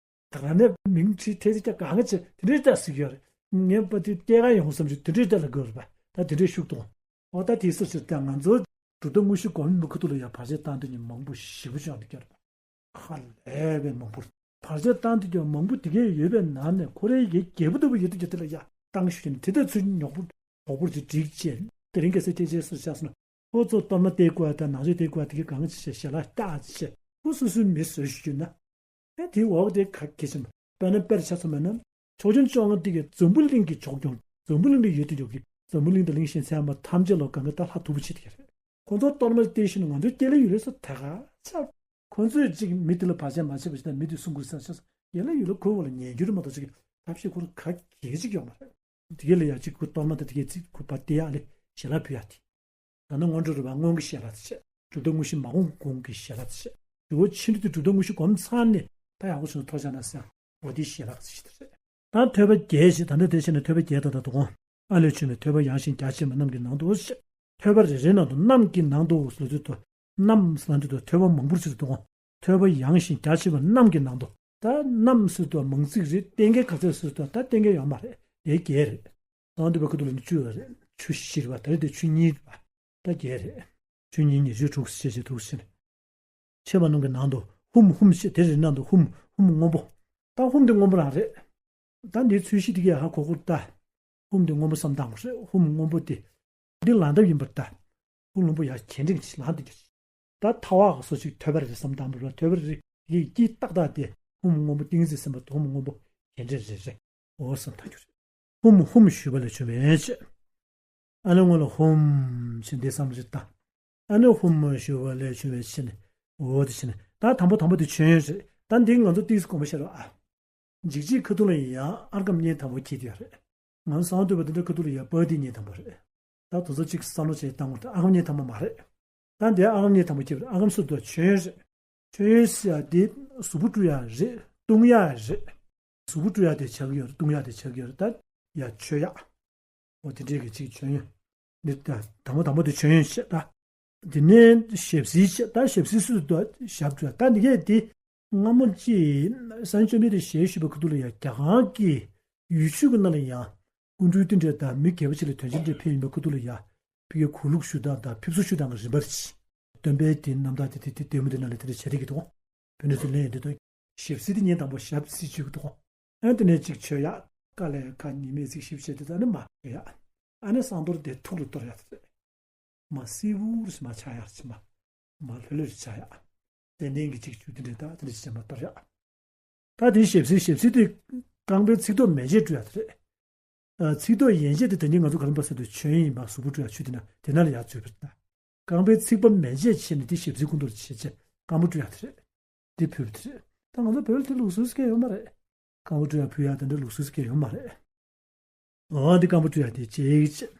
ད་ག་ནས་མིང་ཁྲིད་ཐེ་ཚིག་ཀྱང་གང་ག་ཆེ་དེ་འདྲའི་ལྟ་ཟིག་ཡོད་རེད། ངས་པ་དེ་སྐྱེ་ག་ཡོང་བསམ་གྱི་དེ་འདྲའི་ལྟ་ལ་དགོས་རེད་པ། ད་དེ་འདྲའི་ཤུགས་གཏོང་། འོ་ད་དེ་སུ་ཕྱིར་ད་ང་ཚོ་གྲུབ་མཐའ་དངོས་གཞི་སྒོམ་མི་ཁུ་ཐུག་ལ་ཡང་བར་ཆད་བཏང་དུས་ནི་མང་པོ་ཞེ་པོ་ཅིག་ཡོང་དུས་ཀྱང་རེད་པ། ཧ་ལས་པའི་མང་པོ་རེད། བར་ཆད་བཏང་དུས་ཀྱང་མང་པོ་དེ་གས་ཡོད་པའི་ནང་ནས་ཁོ་རའི་ཡི་རྒྱལ་པོ་ལྟ་བུ་ཡོད་དུས་ཀྱང་དེ་ལ་ཡ་བཏང་ཞུ་ནས་དེ་ལྟར་ཚུར་ཉོག་པོ་གྲོགས་པོར་དེ་བསྒྲིགས་བྱས་དེ་རིང་གལ་སྲིད་སྐྱེ་ཆེན་སུ་ཆགས་སོང་ན་ཁོ་ཚོ་གཏོར་མ་སྟེར་དགོས་དང་ནང་ཆོས་སྟེར་དགོས་དེ་གས་གང་ཅི་བྱས་ཞལ་ལག་བཏགས་བྱས་ཁོ་སོ་སོའི་མི་བཟོས་ཞུ་རྒྱུ་ན། ཨེ་དེའི་འོག་དེ་ག་གེ་ཆེན་པོ་དཔེར་ན་དཔེར་ཆ་ཚོ་མེད་ན་ཕྱོགས་སྐྱོན་བཅོ་ལྔ་དེ་གས་འཛམ་བུ་གླིང་གི་ཕྱོགས་སྐྱོན་འཛམ་བུ་གླིང་ལ་ཡོད་དུས་ཀྱང་གི་འཛམ་བུ་གླིང་དང་གླིང་གཞན་ཚད་མ་ཐམས་ཅད་ལ་གང་ག་ད་ལྷ་མཐུ་བོ་ཆེ་དེ་གས་རེད། ཁོ་ཚོ་གཏོར་མ་སྟེར་ཤེས་ན་ང་ཚོའི་སྐྱེ་ལེ་ཡུལ་ལེ་སོ་ད་ག་ཚ། ཁོ་ཚོས་ཅིག་མི་དེ་ལ་བར་ཆད་མ་བྱེད་པ་ཞིག་དང་མི་དེ་སྲུང་དགོས་ས་ཆགས་སོང་ཡ་ལ་ཡུལ་ལ་ཁོའི་འོག་ལ་ཉན་རྒྱུ་རེད་མ་གཏོགས་ཅིག་ཐབས་ཤེས་ཁོ་རང་ག་གེ་ཅིག་ཡོད་མ་རེད། དེ་གས་ལ་ཡ་ཅིག་ཁོ་གཏོར་མ་དང་དེ་གས་ཅིག་ཁོ་པ་དེ་ཡ་ལེ་ཞལ་ལག་ཕུལ་ཡ་དེ། ད་ནི་སྔོན་འགྲོ་རེད་པ། སྔོན་གྱི་ཞལ་ལག་དེ་བྱས། གྲུབ་མཐའ་དངོས་གཞི་མ་སྒོམ་གོང་གི་ཞལ་ལག་དེ་བྱས། དེ་བོ་ཕྱིན་དུས་དེ་གྲུབ་མཐའ་དངོས་གཞི་སྒོམ་ཚར་ནས་ད་ཡག་པོ་བྱུང་ན་ཐོག་ཆགས་ན་ཟེར། འོ་དེ་ཞལ་ལག་དེ་བྱས་དེ་རེད། ད་ཐོད་པ་བརྒྱད་ཅེས། ད་ལྟ་དེ་བྱས་ནས་ཐོད་པ་བརྒྱད་དང་ད་དུ་གོང་། ཨ་ལས་བྱུང་བའི་ཐོད་པ་ཡངས་ཤིང་རྒྱ་ཆེ་བ་རྣམས་ཀྱི་ནང་དུ་ཞེས། ཐོད་པ་རེ་རེའི་ནང་དུ་རྣམས་ཀྱི་ནང་དུ་ཟེར་དུས་དུ། རྣམས་ཟེར་དུས་དུ་ཐོད་པ་མང་པོར་ཟེར་དུ་གོང་། ཐོད་པ་ཡངས་ཤིང་རྒྱ་ཆེ་བ་རྣམས་ཀྱི་ནང་དུ། ད་རྣམས་ཟེར་དུ་མང་ཚིག་རེད། གཏན་འཁེལ་ག་ཚོད་ཟེར་དུ་ད་གཏན་འཁེལ་ཡོད་མ་རེད། དེ་བརྒྱད་རེད། གསང་འདུས་པའི་ཁ་ཐུག་ལ་ནི་བཅུ་ཡོད་རེད། ཆུ་བཞི་རེད་པ། ད་རེས་དེ་ཆུ་གཉིས་རེད་པ། ད་བརྒྱད་རེད། ཆུ་གཉིས་ཉི་ཤུ་དྲུག་ཞེས་བྱས་དྲུག་ཟེར། ཆེ་བ་རྣམས་ཀྱི་ནང་དུ་ཧཱུྃ་ཧཱུྃ་ཞེས། དེ་རེ་རེའི་ནང་དུ་ཧཱུྃ་ཧཱུྃ་སྔོན་པོ། ད་ཧཱུྃ་དེ་སྔོན་པོ་རང་རེད། ད་འདིའི་ཚོས་གཞི་དེ་གས་ཧ་གོ་གོ་ད། ཧཱུྃ་དེ་སྔོན་པོ་བསམ་བཏང་དགོས་རེད། ཧཱུ�མ་སྔོན་པོ་དེ། འདི་ལངས་ཐབས་ཡིན་པར་ལྟ། ཧཱུྃ་ལུང་པ་ཡར་གྱེན་འགྲེང་གིས་ལངས་ཏེ་གྱུར། ད་ཐལ་བ་གི་སོ་ཅིག་ཐོད་པ་རེ་རེ་བསམ་བཏང་བ་ལ། ཐོད་པ་རེ་རེ་ཡི་དཀྱིལ་ཏག་ཏག་དེ་ཧཱུྃ་སྔོན་པོ་ཏིང་འཛིན་སེམས་དཔའ་ཧཱུྃ་སྔོན་པོ་གྱེན་འགྲེང་རེ་རེ། འོ་བསམ་བཏང་གྱུར། ཧཱུྃ་ཧཱུྃ་ཞུས་པ་ལས་བྱུང་བའི་ཕྱིར། ཨ་ནི་སྔོན་ལ་ཧཱུྃ་ཞེས་འདི་བསམ་བློ་ཞིག་བཏང་། ཨ་ནི་ཧཱུྃ་ཞུ་བ་ལས་བྱུང་བའི་ཕྱིར་ནི། འོ་དེ་ཕྱིར་ནི། ད་དང་པོ་དང་པོ་དེ་མཆོད་ཡོན་རེད། ད་འདི་ང་ཚོ་ཏིག་ཙམ་དགོངས་པ་བཞག་རོགས་ཨ། འཇིགས་བྱེད་ཁ་ཐུག་ལ་ཡང་ཨརྒྷཾ་བརྙན་དང་པོ་འཁྱེར་གྱི་ཡོད་རེད། ང་ཚོ་གསང་སྔགས་འདུས་པ་འདི་འདྲ་ཁ་ཐུག་ལ་ཡང་པཱརྦྟི་བརྙན་དང་པོ་རེད། ད་དེ་ཚོ་གཅིག་བསམ་བློ་བྱས་བཏང་བ་དང་ཨརྒྷཾ་བརྙན་དང་པོ་མ་རེད། ད་འདི་ཨརྒྷཾ་བརྙན་དང་པོ་འཁྱེར་བ་རེད། ཨརྒྷཾ་སུ་དུ་མཆོད་ཡོན་རེད། མཆོད་ཡོན་ཟེར་ཡ་འདི་གཟུགས་པོ་བཀྲུ་ཡ་རེད། བཏུང་ཡ་རེད། གཟུགས་པོ་བཀྲུ་ཡ་དེ་ཆགས་ཀྱི་ཡོད་རེད། བཏུང་ཡ་དེ་ཆགས་ཀྱི་ཡོད་རེད། ད་ཡ་མཆོད་ཡ། འོ་དེ་འདྲའི་གི་ཅིག་མཆོད་ཡོན། འདི་ད་དང་པོ་དང་པོ་དེ་མཆོད་ཡོན་བྱས་ད། དེ་ནས་ཞབས་བསིལ་བྱས། ད་ཞབས་བསིལ་སུ་དུ་ཞབས་བཀྲུ་ཡ། ད་འདི་གས་དེ་སྔ་མོ་ཅིག་སངས་རྒྱས་བཅོམ་ལྡན་འདས་ཞལ་བཞུགས་པའི་ཁ་ཐུག་ལ་ཡ་རྒྱ་གར་གྱི་ཡུལ་ཆོས་ཀྱི་ནང་ལ་ཡང་སྐུ་མགྲོན་དེ་འདྲ་དང་མི་སྒེར་པ་ཅིག་ལ་དོན་ཆེན་འདྲ་ཕེབས་ཡིན་པའི་ཁ་ཐུག་ལ་ཡ། ཕ་གིའི་གུས་ལུགས་ཞུ་སྟངས་དང་ཕེབས་བསུ་ཞུ་སྟངས་ཀྱི་རིམ་པ་རེད། སྟོན་པའི་དེ་རྣམ་ཐར་དེ་དེ་དེ་ལྟད་མོ་དེ་ནང་ལ་དེ་འདྲ་བྱེད་བསྡད་ཀྱི་འདུག་བོད་ནས་ཚུར་ལེན་ཡོང་དུས་དང་། ཞབས་བསིལ་དེ་ཉིན་དང་པོ་ཞབས་བསིལ་བྱེད་ཀྱི་འདུག་ཨ་དེ་ནས་གཅིག་མཆོད་ཡ། ཀ་ལས་ཁ་ཉི་མའི་ཚིག་ཞིབ་བྱས་དེ་ད་ནི་མ་མཆོད་ཡ། ཨ་ནི་བསང་གཏོར་དེ་ཐུགས་ལ་གཏོར་ཡ་དེ་རེད། མ་སིལ་བུར་ཞིག་མ་ཆགས་ཡ་ཞིག་མ། མ་ལྷོད་ལྷོད་ཞིག་ཆགས་ཡ། ཙན་དན་གྱི་གཅིག་ཆུ་དེ་འདྲས་ད་དེ་འདྲས་ཞིག་མ་གཏོར་ཡ། ད་དེའི་ཞབས་བསིལ་ཞབས་བསིལ་དེ་རྐང་པའི་ཚིགས་ཐོ་མན་ཆད་བཀྲུ་ཡ་དེ་རེད། ཨ། ཚིགས་ཐོ་ཡན་ཆད་དེ་ད་ནི་ང་ཚོ་ག་རེ་འབའ་ཟེར་དུས་མཆོད་ཡོན་ཡིན་པ་གཟུགས་པོ་བཀྲུ་ཡ་ཆུ་དེ་ན་དེ་ན་ལ་ཡར་འཛུལ་བ་རེད་ད། རྐང་པའི་ཚིགས་པ་མན་ཆད་བྱས་ནས་དེ་ཞབས་བསིལ་ཀུན་ཏུ་བྱས་བྱས་རྐང་པ་བཀྲུ་ཡ་དེ་རེད། དེ་ཕུལ་བ་དེ་རེད། ད་ང་ཚོ་བོད་ལ་དེ་ལུགས་སྲོལ་སྐད་ཡོད་མ་རེད། རྐང་པ་བཀྲུ་ཡ་ཕུལ་ཡ་དེ་འདྲ་ལུགས་སྲོལ་སྐད་ཡོད་མ་རེད། འོ་འདི་རྐང་པ་བཀྲུ་ཡ་དེ་གཅིག་བྱས།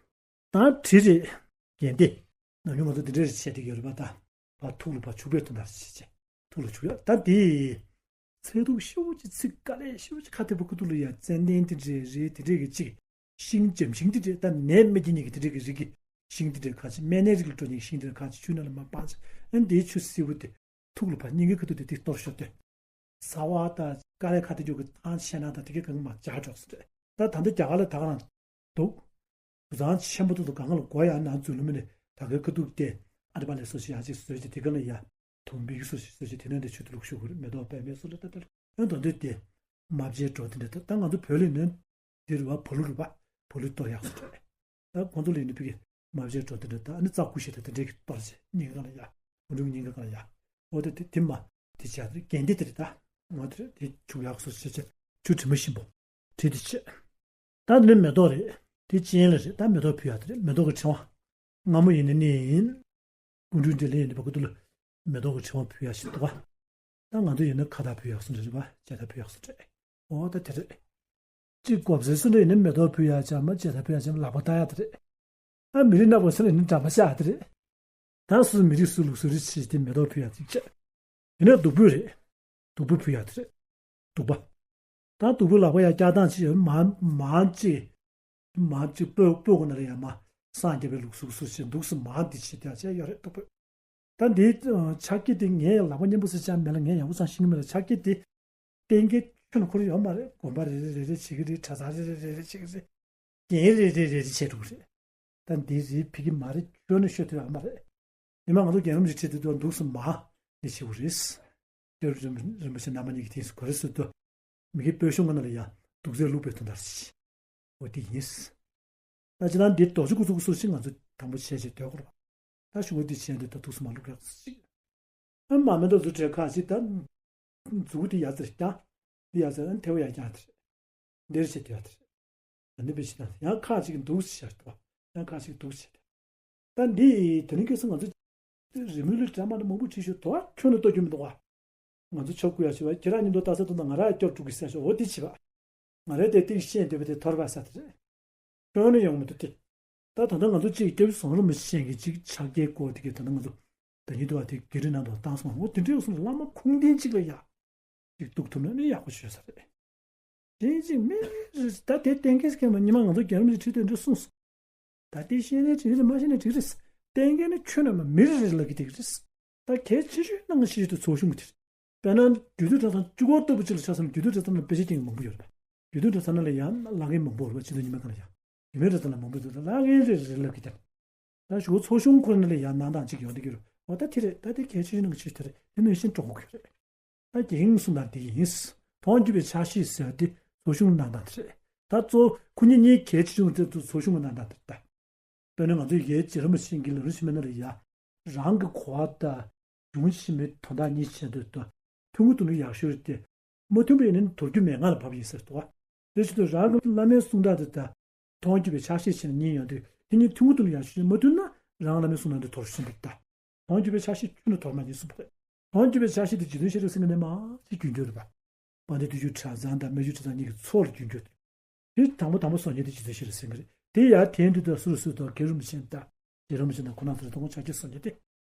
ད་གྲི་རེད། གྱེན་ཏེ། ནམ་རྒྱུན་ང་ཚོ་འདི་འདྲ་རེ་བྱས་བསྡད་ཀྱི་ཡོད་རེད་པ་ད། བ་ཐུགས་ལ་བ་བྱུག་པའི་དོན་དག་བྱས་བྱས། ཐུགས་ལ་བྱུག་ཡ་ད་དེ། ཚེ་ཐུག་ཤུགས་ཀྱིས་ཚིག་དཀའ་ལས་ཤུགས་ཀྱིས་ཁ་ཐེབས་པ་ཁུ་ཐུག་ལ་ཡ་ཙན་དན་དེ་འདྲས་རེད། དེ་འདྲས་ཀྱི་གཅིག་ཤིང་འཇམ་ཤིང་དེ་འདྲས་ད་ནད་མེད་ཀྱི་ནད་ཀྱི་དེ་འདྲས་ཀྱི་རིགས་ཀྱི་ཤིང་དེ་འདྲས་ཁ་ཅིག་སྨན་སྣའི་རིགས་ལ་འགྲོ་ནས་ཤིང་དེ་འདྲས་ཁ་ཅིག་ཆུ་ནང་ལ་མ་སྤངས་ཅིག་ཨ་ནི་དེའི་ཆུ་བསིལ་པོ་དེ་ཐུགས་ལ་ཕར་སྙིང་གའི་ཁ་ཐུག་དེ་དེ་གཏོར་ཤོག་དེ། ཚ་བ་དང་དཀའ་ལས་ཁ་ཐེབས་རྒྱུ་གི་ཐང་ཆད་ན་དང་དེ་གའི་གང་གི་མ་འཇགས་འགྲོ་ཟེར་རེད། ད་ད་འདི་རྒྱ་གར་ལ་ད་ག་རང་འདུག་དུད་ཚང་ཆེན་པོ་དེ་ཚོ་སྒང་ག་ལ་སྒོ་ཡང་ནང་འཛུལ་ལོ་མི་ནི་ད་གའི་ཁ་ཐུག་དེ་ཨ་ཏི་པ་ལས་སོ་ཞིག་ཡང་ཅིག་བཟོས་ཅིག་དེ་ག་ལ་ཡ་དུམ་བུའི་སོ་ཞིག་བཟོས་ཅིག་དེ་ནས་འདི་ཆུ་དེ་བླུགས་ཤོག་གི་རེད། མེ་ཏོག་པད་མའི་སོ་ལ་ད་ལྟ་ཨ་དོན་དེ་དེ་རྨ་བྱའི་སྒྲོ་དེ་འདྲ་ད་ད་ང་ཚོ་བོད་ལ་ནི་འདི་རུ་བ་བ་ལུ་རུ་བ་བ་ལུ་གཏོར་ཡག་སུ་འགྲོ་རེད། ད་ཁོང་ཚོ་ལ་ཡིན་ན་ཕ་གི་རྨ་བྱའི་སྒྲོ་དེ་འདྲ་ད་ཨ་ནི་རྩྭ་ཀུ་ཤ་དེ་དེ་འདྲའི་གི་གཏོར་ཅིག་སྙིང་ག་ལ་ཡ་བུ་ཕྲུག་སྙིང་ག་ལ་ཡ་འོ་དེ་དེ་དེ་མ་དེ་བྱས་དེ་གན་དེ་དེ་རེད། ད་ང་དེ་དེ་བྱུག་ཡག་སུ་བྱས་བྱས་ཆུ་དྲི་མ་ཞིམ་པོ་དྲི་དེ་བྱས། ད་འདི་ནི་མེ་ཏོག་རེད། དེ་སྤྱན་ལ་རེད། ད་མེ་ཏོག་ཕུལ་ཡག་དེ་རེད། མེ་ཏོག་གི་ཕྲེང་བ། སྔ་མོ་ཡིན་ན་ནི་ཡིན། སྐུ་མགྲོན་དེ་ལ་ཡིན་ན་བ་ཀུ་ཏུ་ལ་མེ་ཏོག་གི་ཕྲེང་བ་ཕུལ་ཡག་ཞིག་འདུག་ག་ད་ང་ཚོ་ཡིན་ན་ཁ་བཏགས་ཕུལ་ཡག་སུ་འདྲ་རེད་པ། ལྕེ་བཏགས་ཕུལ་ཡག་སུ་འདྲ་རེད། འོ་ད་དེ་རེད། གཅིག་གོ་བ་ཟེར་སུ་འདྲ་ཡིན་ན་མེ་ཏོག་ཕུལ་ཡག་ཅིག་མ་ལྕེ་བཏགས་ཕུལ་ཡག་ཅིག་མ་ལག་པ་བཏགས་ཡག་དེ་རེད། ཨ་མི་རིགས་སྣ་ཚོགས་ཟེར་ན་ཡིན་ན་འགྲམ་པ་བཞག་ཡག་དེ་རེད། ད་སུ་མི་རིགས་སུ་ལུགས་སུ་རེ་ཆེ་དེ་མེ་ཏོག་ཕུལ་ཡག་ཅིག་བྱས། ཡིན་ན་བདུག་སྤོས་རེད། བདུག་སྤོས་ཕུལ་ཡག་དེ་རེད། བདུག་པ། ད་བདུག་སྤོས་ལག་པ་ཡར་བཀྱག་སྟངས་ཅིག་ཡོད། མར་མར་ཅིག་མར་ཅིག་སྤོས་སྤོས་ཀྱི་ནང་ལ་ཡར་མར་སངས་རྒྱས་པའི་ལུགས་སུ་སུ་ཞིག་འདུག་སེ་མར་འདི་བྱས་བསྡད་བྱས་ཡོད་རེད། བདུག་སྤོས། ད་འདིའི་ཕྱག་འཁྱེར་དེ་ངས་ལག་པ་མཉེན་པོ་ཟེར་བྱས་མེད་ལ། ངས་ཡག་པོ་ཙང་ཤེས་ཀྱི་མེད་ལ། ཕྱག་འཁྱེར་དེ་གཏན་འཁེལ་ཁྱོན་ནས་འཁོར་ཡོད་མ་རེད། དགོན་པ་རེ་རེ་རེ་རེ་བྱེད་ཀྱི་རེད། གྲྭ་ཚང་རེ་རེ་རེ་རེ་བྱེད་ཀྱི་རེད། རྒན་རེ་རེ་རེ་རེ་བྱས་འགྲོ་གི་རེད། ད་འདི་རེད་ཕ་གི་མ་རེད། ཁྱོན་ནས་ཤོད་ཐུབ་ཡག་མ་རེད། ཉི་མ་ང་ཚོ་རྒན་རབས་ཅིག་ཁྲིད་དུས་འདུག་སེ་མར་འདི་བྱེད་དགོས་རེད། སྐྱབས་རིན་རིན་པོ་ཆེ་རྣམ་པ་གཉིས་ཀྱིས་དེང་སུ་གོ་རེ་སུ་དུ་མི་གི་སྤོས་ཤོག་ངོ་ན་ལ་ཡ་དུག་རྫས་བླུགས་པའི་དོན་དག་ཞིག་འོ་དེ་ཡིན། ད་ཅི་ལ་འདི་རྡོ་རྗེ་སྐུ་གཟུགས་སུ་ཞིག་ང་ཚོ་དང་པོ་བྱས་བྱས་སྡོད་དགོས་རེད་པ། ད་ཞུ་བ་འདི་བྱས་འདི་ད་དུག་སེ་མ་བླུགས་ཡག་ཞིག་ཨ་མ་མེ་ཏོག་འཛུགས་བྲལ་ཁ་ཞིག་ད། མཛུ་གུ་དེ་ཡར་ཙེར་བརྐྱངས། འདི་ཡར་ཙེར་ཨ་མཐེ་བོ་ཡར་བརྐྱངས་དེ་རེད། འདིར་བྱེད་དེ་ཡར་དེ་རེད། ཨ་ནི་པའི་ཕྱི་ནང་ཡང་ཁ་ཅིག་གིས་འདུག་སེ་བཞག་འདུག་ཡང་ཁ་ཅིག་གིས་འདུག་སེ་བྱས་ཏེ། ད་འདི་དེ་རིང་ཁ་སང་ང་ཚོ་རི་མོའི་ལུས་འདྲ་མ་འདྲ་མང་པོ་བྲིས་ཤོག་དོ་ཁྱོན་ནས་ལྟོ་རྒྱུ་མི་འདུག་བ། ང་ཚོ་ཆོ་ག་ཡག་ཤོས་བ་ཁྱེད་རང་མཉམ་དུ་ལྟ་ས་དུ་ན་ང་རང་སྐྱོབ་འགྲོ་གི་ཟེར་ཤོག་འོ་དེ་བྱེད་པ། ང་རང་དེ་ཏིག་ཤེས་འདོད་པ་དེ་ཐོར་བ་ས་དེ་རེད། ཁྱོན་ནས་ཡོང་མི་འདུག་སྟེ། ད་ད་ལྟ་ང་ཚོ་གཅིག་སྐྱབས་བཟང་རིན་པོ་ཆེ་གི་གཅིག་ཕྱག་རྒྱའི་སྐོར་དེ་གའི་ད་ལྟ་ང་ཚོ་ད་ཉིད་དུ་བ་དེ་གི་རི་ནང་དུ་བཏང་སོང་འོ་དེ་འདྲའི་སོང་བླ་མ་ཁུངས་ལྡན་གཅིག་ལ་ཡ། གཅིག་གཏུག་ཐུབ་ན་ནི་ཡག་པོ་ཤོད་ས་རེད། གཞན་གཅིག་མི་རེ་ད་དེ་གཏན་འཁེལ་སྐད་མ་ཉི་མ་ང་ཚོ་རྒྱལ་རབས་ཀྱི་ཁྲིད་དོན་འདྲ་གསུངས་སོང་། ད་དེ་ཤེས་ནས་བྲིས་རེད་མ་ཤེས་ནས་བྲིས་རེད། གཏན་འཁེལ་ནི་ཁྱོན་ནས་མ་མི་རེ་རེ་ལབ་ཀྱི་དེ་རེད། ད་གལ་ཆེ་ཤོས་ནང་གི་ཤེས་ཤོས་དེ་ཚོགས་ཆུང་གི་དེ་རེད། དཔེར་ན་རྒྱུད་སྟོད་གྲྭ་ཚང་གཅིག་པོ་ལྟ་བུ་གཅིག་ལ་ཆ་བཞག་ན་རྒྱུད་སྟོད་གྲྭ་ཚང་ལ་དཔེ་ཆ་རྒྱག་མཁན་མང་པོ་ཡོད་རེད། རྒྱུད་སྟོད་གྲྭ་ཚང་ནང་ལ་ཡང་ལབ་མཁན་མང་པོ་རེད་པ། ཕྱི་ཚོ་ཉི་མ་གང་ལ་ཡང་རྒྱུད་སྟོད་གྲྭ་ཚང་ལབ་མཁན་རེ་རེ་ལབ་ཀྱི་དེ་རེད། ད་གཞུག་ཚོགས་ཆུང་ཁོ་ན་ལ་ཡང་གནང་སྟངས་གཅིག་ཡོང་བསྡད་ཀྱི་རེད། འོ་ད་དེ་རེད། ད་དེ་གལ་ཆེ་ཤོས་ནང་གི་ཆེ་ཤོས་དེ་རེད། དེ་ནང་བཞིན་སྤྲོ་དགོས་ཀྱི་རེད། ད་རྒྱལ་ཁབ་གསུང་སྟངས་དེ་ཡིན། མཐོང་བརྒྱུད་པའི་ཕྱག་བཞེས་ཟེར་བ་དེ་ཚོགས་ཆུང་གནང་སྟངས་དེ་རེད། ད་གཙོ་བོ་ཁོ་གཉིས་གཉིས་གལ་ཆེ་ཆུང་དེ་ཚོགས་ཆུང་གི་གནང་སྟངས་དེ་རེད་ད། དཔེར་ན་ང་ཚོ་ཡི་གེའི་རྗེ་རིན་པོ་ཆེ་གི་ལམ་རིམ་ཆེན་མོའི་ནང་ལ་ཡ། རང་གི་གོ་བ་དང་། གཞུང་ཆེན་མོའི་དོན་དག་གཉིས་ཆེད་དུ་དང་། ཐུན་མོང་དུ་ནི་ཡག་ཤོས་དེ། མ་མཐུན་པ་ཡིན་ན་དོར་རྒྱུ་མེད་ང་ལ་བབ་ཡིན་ཟེར་དོ། དེ་བཞིན་དུ་རང་གི་བླ་མའི་གསུང་སྟངས་དེ་དང་། མཐོང་བརྒྱུད་པའི་ཕྱག་བཞེས་བྱས་ནས་གཉིས་ཡོང་དུས་དེ་གཉིས་ཐུན་མོང་དུ་ནི་ཡག་ཤོས་མ་མཐུན་ན་རང་བླ་མའི་གསུང་སྟངས་དེ་དོར་ཤོར་འདུག་ད། མཐོང་བརྒྱུད་པའི་ཕྱག་བཞེས་ཁྱོན་ནས་དོར་མ་ཡིན་གསུངས་པ་རེད། མཐོང་བརྒྱུད་པའི་ཕྱག་བཞེས་དེ་རྗེ་བཙུན་ཤེས་རབ་སེང་གེ་ནས་མར་ཅིག་རྒྱུན་སྐྱོར་རེད་པ། དཔལ་ལྡན་བདུད་འཇོམས་གྲྭ་ཚང་དང་སྨན་ཆུ་གྲྭ་ཚང་གཉིས་ཀྱི་ཚོགས་ལ་རྒྱུན་སྐྱོར་དེ། དེ་དང་པོ་དང་པོ་བཟོ་མཁན་དེ་རྗེ་བཙུན་ཤེས་རབ་སེང་གེ་རེད། དེ་ཡང་དེང་དུས་དང་སུ་རུ་སུ་དང་རྒྱལ་རིན་པོ་ཆེ་དང་རྗེ་རིན་པོ་ཆེ་དང་ཁོ་རང་ཚོ་རེད་དང་ཕྱག་རྒྱ་བཟོ་མཁན་དེ།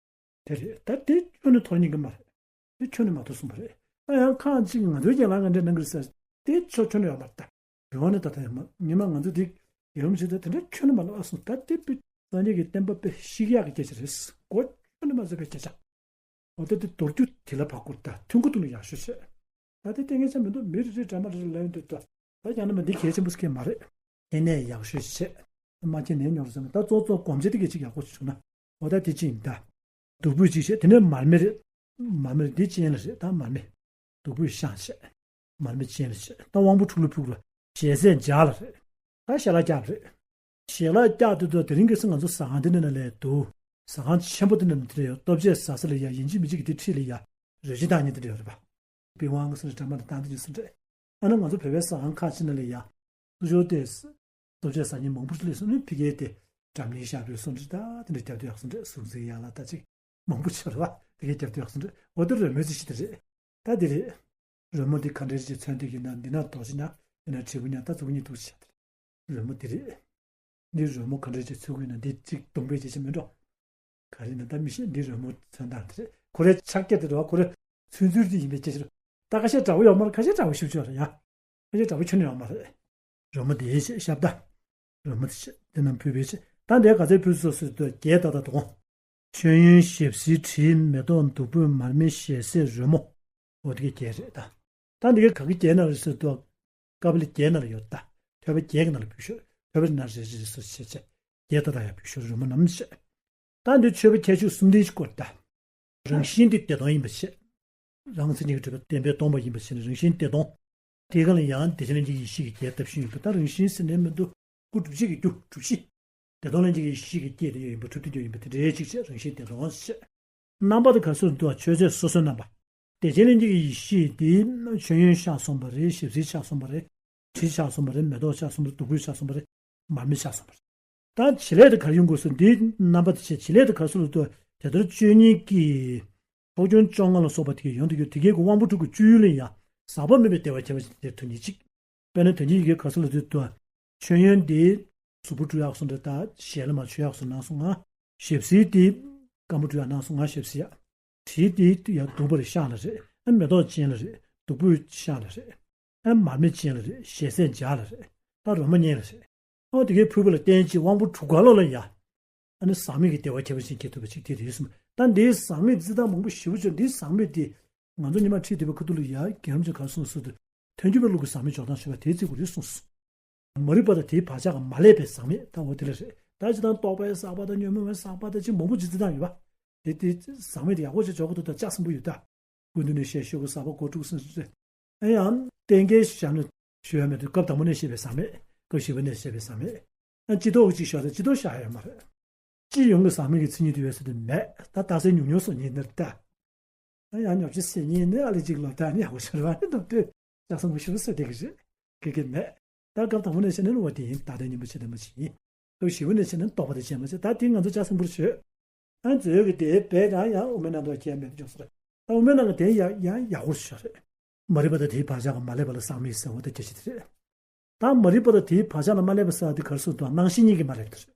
དེ་རེད། ད་དེ་ཁྱོན་ནས་དོར་ཉན་གྱི་མ་རེད། དེ་ཁྱོན་ནས་མ་དོར་གསུངས་པ་རེད། ད་ཡང་ཁག་ཅིག་ང་ཚོའི་རྒན་ལགས་ང་འདྲ་གནང་གི་རེད་ཟེར། དེ་ཕྱོགས་ཁྱོན་ནས་ཡོད་མ་རེད་ད། ཡོང་ནས་ད་ལྟ་ཡང་མ་ཉི་མ་ང་ཚོ་དེ་རྒྱལ་རིན་པོ་ཆེ་དང་དེ་འདྲ་ཁྱོན་ནས་མ་ལབ་ཨ་གསུངས། ད་དེ་དཔེ་སངས་རྒྱས་ཀྱི་བསྟན་པ་དཔེ་བཤིག་ཡག་གི་སྐད་ཆ་རེད། གོ་ཁྱོན་ནས་མ་ཟེར་བའི་སྐད་ཆ། འོ་ད་དེ་དོར་རྒྱུ་དེ་ལ་བབ་དགོས། ད་མཐུན་གོ་ཐུབ་ན་ཡག་ཤོས་བྱས། ད་དེ་ལྟས་ངན་ཆ་མི་འདུག་མི་རེ་རེ་འདྲ་མ་རེ་རེ་ལབ་ཡོང་དུས་ད། ད་ཡང་ན་མ་འདི་གལ་ཆེན་པོ་ཞིག་མ་རེད། དེ་ནས་ཡག་ཤོས་བྱས། མ་ཁྱེད་ནས་ཉོར་སོང་། ད་གཙོ་གཙོ་སྒོམ་བྱེད་དེ་གལ་ཆེ་ཡག་པོ་ཞིག་བྱུང་ན། འོ་ད་དེ་གཅིག་ཡིན་ད། བདུག་སྤོས་གཅིག་བྱས། དེ་ནས་མར་མེ་རེད། མར་མེ་རེད། འདི་སྤྱན་ལ་རེད། ད་མར་མེ། བདུག་སྤོས་བཤམས་བྱས། མར་མེ་སྤྱན་ལ་བྱས། ད་དབང་པོ་དྲུག་ལ་ཕུལ་དགོས། ཞལ་ཟས་ལྗགས་ལ་རེད། ད་ཞལ་ལག་སྐྱག་རེད། ཞལ་ལག་སྐྱག་དེ་ཚོ་དེ་རིང་ཁ་སང་ང་ཚོ་ཟ་ཁང་དེ་འདྲ་ནང་ལ་འདུག་ཟ་ཁང་ཆེན་པོ་དེ་འདྲ་ནང་དེ་འདྲ་ཡོད། ལྟོ་ཆས་ཟ་ས་ལ་ཡ་ཡིན་གཅིག་མིན་གཅིག་གི་དེ་འཁྲིས་ལ་ཡ་རོལ་ཆ་བཏང་མཁན་དེ་འདྲ་ཡོད་རེད་པ། པི་ཝང་གི་སོ་ནས་གྲ་མ་དང་བཏང་དེ་འདྲ་སུ་འདྲ། ཨ་ན་ང་ཚོ་བོད་པའི་ཟ་ཁང་ཁག་ཅིག་ནང་ལ་ཡ། སུ་ཞོ་དེ། ལྟོ་ཆས་ཟ་མཁན་མང་པོ་ཞིག་སླེབས་སོང་ནས་ཕ་གིའི་དེ་འདྲ་མིན་ཤ་བའི་སོ་འདྲ་ད་དེ་འདྲ་རྒྱབ་དུས་ཡག་སོ་འདྲ་གཟུགས་འཛིན་ཡག་ལ་ད་ཅིག་མང་པོ་ཆགས་རེད་པ། དེ་གའི་རྒྱབ་དུས་ཡག་སོ་འདྲ་གཟུགས་འཛིན་རོལ་མོའི་རྩི་ཤིང་དེ་རེད། ད་དེ་རེད། རོལ་མོ་འདི་ག་འདྲ་ཅིག་མཚོན་དུས་ཀྱི་ན་འདི་ན་རྡོ་ཞིག་ན་འདི་ན་དྲིལ་བུ་ཉག་ད་མཛུབ་གུ་གཉིས་འདུག་བྱས་ཏེ། རོལ་མོ་འདི་རེད། འདི་རོལ་མོ་ག་འདྲ་ཅིག་མཚོན་གྱི་ན་འདི་གཅིག་གདོང་པའི་རྗེས་ཆ་མིན་འགྲོ། ག་རེ་ན་ད་མི་ཤེས། འདི་རོལ་མོ་མཚོན་སྟངས་འདི་རེད། ཁོ་རའི་ཕྱག་རྒྱ་དེ་འགྲོ་བ་ཁོ་རའི་ཚུན་ཚུར་འདི་ཡིན་པའི་རྗེས་ཆ། ད་ཁ་ཤས་འདྲ་བོ་ཡོད་མ་རེད། ཁ་ཤས་འདྲ་བོ་ཞིབ་ཆོག་རེད་ཡ། ཁ་ཤས་འདྲ་བོ་ཁྱོན་ནས་ཡོད་མ་རེད། རོལ་མོ་འདི་ཡིན་ཞེས་ཤབ་ད། རོལ་མོ་འདི་ཞེས་འདི་རྣམས་ཕུལ་བའི་ཕྱིར། ད་འདིའི་ག་ཚོད་ཕུལ་སོ་སོའི་དུ་རྒྱས་ད་ད་དོ། མཆོད་ཡོན་ཞབས་བསིལ་དྲི་མེ་ཏོག་བདུག་སྤོས་མར་མེ་ཞལ་ཟས་རོལ་མོ། འོ་དེ་གའི་རྒྱས་རེད་ད། ད་འདི་གའི་ག་གི་རྒྱས་ན་རེད་ཟེར་དུ། ཀ་པ་ལི་རྒྱས་ན་ལ་ཡོད་ད། ཐོད་པ་རྒྱས་ཀྱི་ན་ལ་ཕུལ་ཤོག་ཐོད་པ་ན་རེ་རེ་སོ་ཞེས་བྱས། རྒྱས་ད་ད་ཡང་ཕུལ་ཤོག་རོལ་མོ་རྣམས་བྱས། ད་འདི་མཆོད་པ་ཁྱད་ཆོས་གསུམ་ལྡན་ཞིག་བཀོད་ད། རང་བཞིན་དེ་བདེ་སྟོང་ཡིན་པ་བྱས། རང་མཚན་ཉིད་ཀྱིས་གྲུབ་པའི་བདེན་པས་སྟོང་པ་ཡིན་པ་བྱས་ནས་རང་བཞིན་བདེ་སྟོང་། དེའི་སྒང་ལ་ཡང་བདེ་ཆེན་ལྷན་སྐྱེས་ཀྱི་ཡེ་ཤེས་ཀྱི་རྒྱས་བཏབ་བཞིན་ཡོད་པ། ད་རང་བཞིན་ཟེར་ནས་མི་འདུག་སྐུ་གྲུབ་ཆེན་གྱི་རྒྱུ་གྲུབ་གཞི། བདེ་སྟོང་ལྷན་སྐྱེས་ཀྱི་ཡེ་ཤེས་ཀྱི་རྒྱས་དེ་ཡོད་ཡིན་པ་གྲུབ་མཐའ་དེ་ཡོད་ཡིན་པ་དེ་འདྲའི་ཅིག་བྱས་རང་བཞིན་བདེ་སྟོང་ཞེས། རྣམ་པ་དེ་ག་སོ་འདུག་མཆོད་རྫས་སོ་སོའི་རྣམ་པ། བདེ་ཆེན་ལྷན་སྐྱེས་ཀྱི་ཡེ་ཤེས་དེ་མཆོད་ཡོན་ཆགས་སོང་བ་རེད། ཞབས་བསིལ་ཆགས་སོང་བ་རེད། དྲི་ཆགས་སོང་བ་རེད། མེ་ཏོག་ཆགས་སོང་བ་རེད། བདུག་སྤོས་ཆགས་སོང་བ་རེད། མར་མེ་ཆགས་སོང་བ་རེད། ད་བྱེད་ལས་དེ་ག་རེ་ཡོང་དགོས་སོ། འདིའི་རྣམ་པ་དེ་བྱས་བྱེད་ལས་དེ་ག་སོ་ལ་འདུག་དེ་ལྟར་བཅུ་གཉིས་ཀྱི་ཚོགས་ཆུང་བཅོ་ལྔ་ལ་སོགས་པ་དེ་གའི་ཡོང་དུ་ཡོད། དེ་གའི་གི་དབང་པོ་དྲུག་གི་སྤྱོད་ཡུལ་ལ་ཡང་ཟག་པ་མེད་པའི་བདེ་བ་ཁྱད་པར་ཅན་དེ་ཐོབ་ནི་གཅིག་དཔེར་ན་དོན་གྱི་ཡི་གེ་ག་སོ་ལ་འདུག་དུ། མཆོད་ཡོན་དེ་གཟུགས་པོ་སྤྲུལ་ཡག་སོ་འདྲ་ད་ཞལ་ལ་མ་མཆོད་ཡག་སོ་གནང་སོང་ང་། ཞབས་བསིལ་དེ་རྐང་པ་སྤྲུལ་ཡག་གནང་སོང་ང་། ཞབས་བསིལ་ཡག་དྲི་དེ་ཡང་བདུག་པ་རེད་ཤ་ལ་རེད། ཨ་མེ་ཏོག་སྤྱན་ལ་རེད། བདུག་སྤོས་ཤ་ལ་རེད། ཨ་མར་མེ་སྤྱན་ལ་རེད། ཞལ་ཟས་ལྗགས་ལ་རེད། ད་རོལ་མོ་སྙན་ལ་རེད། ཨོ་དེ་གའི་ཕུལ་བ་ལ་བརྟེན་ཅིང་དབང་པོ་དྲུག་ག་ལོ་ལ་ཡ། ཨ་ནི་ཟག་མེད་ཀྱི་བདེ་བ་ཁྱད་པར་ཅན་སྐྱེ་ཐུབ་པ་ཅིག་དེ་རེད་གསུངས། ད་འདིའི་ཟག་མེད་རྩི་སྟངས་མང་པོ་ཞེ་པོ་ཅིག་འདིའི་ཟག་མེད་དེ་ང་ཚོ་ཉི་མ་ཁྲིད་བསྡད་པའི་ཁ་ཐུག་ལ་ཡ་རྒན་རབས་ཀྱིས་ག་རེ་གསུངས་སོང་དུ། ཐལ་འགྱུར་བའི་ལུགས་ཀྱི་ཟག་མེད་འཇོག་སྟངས་ཞུས་པ་དེའི་ཚིག་གུ་རེད་གསུངས་སོང་། མ་རིག་པ་དང་དེའི་བག་ཆགས་ཀྱིས་མ་བསླད་པའི་ཟག་མེད་ད་འོ་དེ་ལ་རེད། ད་ཅི་ལྟར་རྟོག་པའི་ཟག་པ་དང་ཉོན་མོངས་པའི་ཟག་པ་དང་ཅི་མང་པོ་ཅིག་རྩི་སྟངས་ཡོད་པ། དེ་དེ་ཟག་མེད་དེ་ཡག་པོ་ཅིག་འཇོག་གི་འདུག་ད་ལྕགས་སྲིན་པོ་ཡོད་ད། ཀུན་ཏུ་ནས་ཞེས་ཞུ་གི་ཟག་པ་སྒོ་དྲུག་སྲིན་སྲེ། ཨེ་ཡང་གཏན་འཁེལ་བཞག་ན་ཞུ་ཡ་མེད་དུས་སྐབས་དང་པོ་ནས་བཤད་པའི་ཟག་མེད། སྐབས་བཞི་པ་ནས་བཤད་པའི་ཟག་མེད། ཨ་སྤྱི་ལྡོག་ཅིག་བཞག་ན་སྤྱི་ལྡོག་བཞག་ཡ་ཡོད་མ་རེད། སྤྱི་ཡོངས་ཀྱི་ཟག་མེད་ཀྱི་མཚན་ཉིད་དུ་ཡོད་ཟེར་དུས་མེད། ད་རྟགས་གསལ་ཉུང་ཉུང་སོགས་ཉིད་ནི་ལྟ། ཨ་ཡང་ཉོབ་ཆེ་སེ་ཉིད་ནི་ཨ་ལེ་ཅིག་ལོ་ད་ནི་ཡག་པོ་ཤར་བ་ནི་འདུག་སྟེ། ལྕགས་སྲིན་པོ་ཞུ་ཟེར་དེ་གི་རེད། དགེ་རྒན་མེད། ད་སྐབས་དང་པོ་ནས་བཤད་ན་ནི་འོ་དེ་ཡིན། ད་ལྟའི་སྙིང་པོ་ཆེ་དེ་མ་ཞིག་ཡིན། སྐབས་བཞི་པ་ནས་བཤད་ན་རྟོགས་པ་དེ་བྱས་མ་བྱས། ད་དེ་ང་ཚོ་ལྕགས་སྲིན་པོར་བྱོས། ཨ་མཛོད་ཀྱི་དེའི་བས་ན་ཡང་དབུ་མའི་རྣམ་རྟོག་ཁྱད་མེད་འཇོག་སོ་རེད། ད་དབུ་མའི་ནང་གི་དེ་ཡང་ཡང་ཡག་པོ་ཤོད་རེད། མ་རིག་པ་དང་དེའི་བག་ཆགས་ཀྱིས་མ་བསླད་པ་ལ་ཟག་མེད་ཟེར་བ་དེ་རྒྱ་ཆེ་དེ་རེད། ད་མ་རིག་པ་དང་དེའི་བག་ཆགས་ལ་མ་བསླད་པ་ཟེར་བ་དེ་ག་རེ་ཟེར་དུས་སྣང་ཞེན་གཉིས་ཀྱིས་མ་བསླད་པ་དེ་རེད།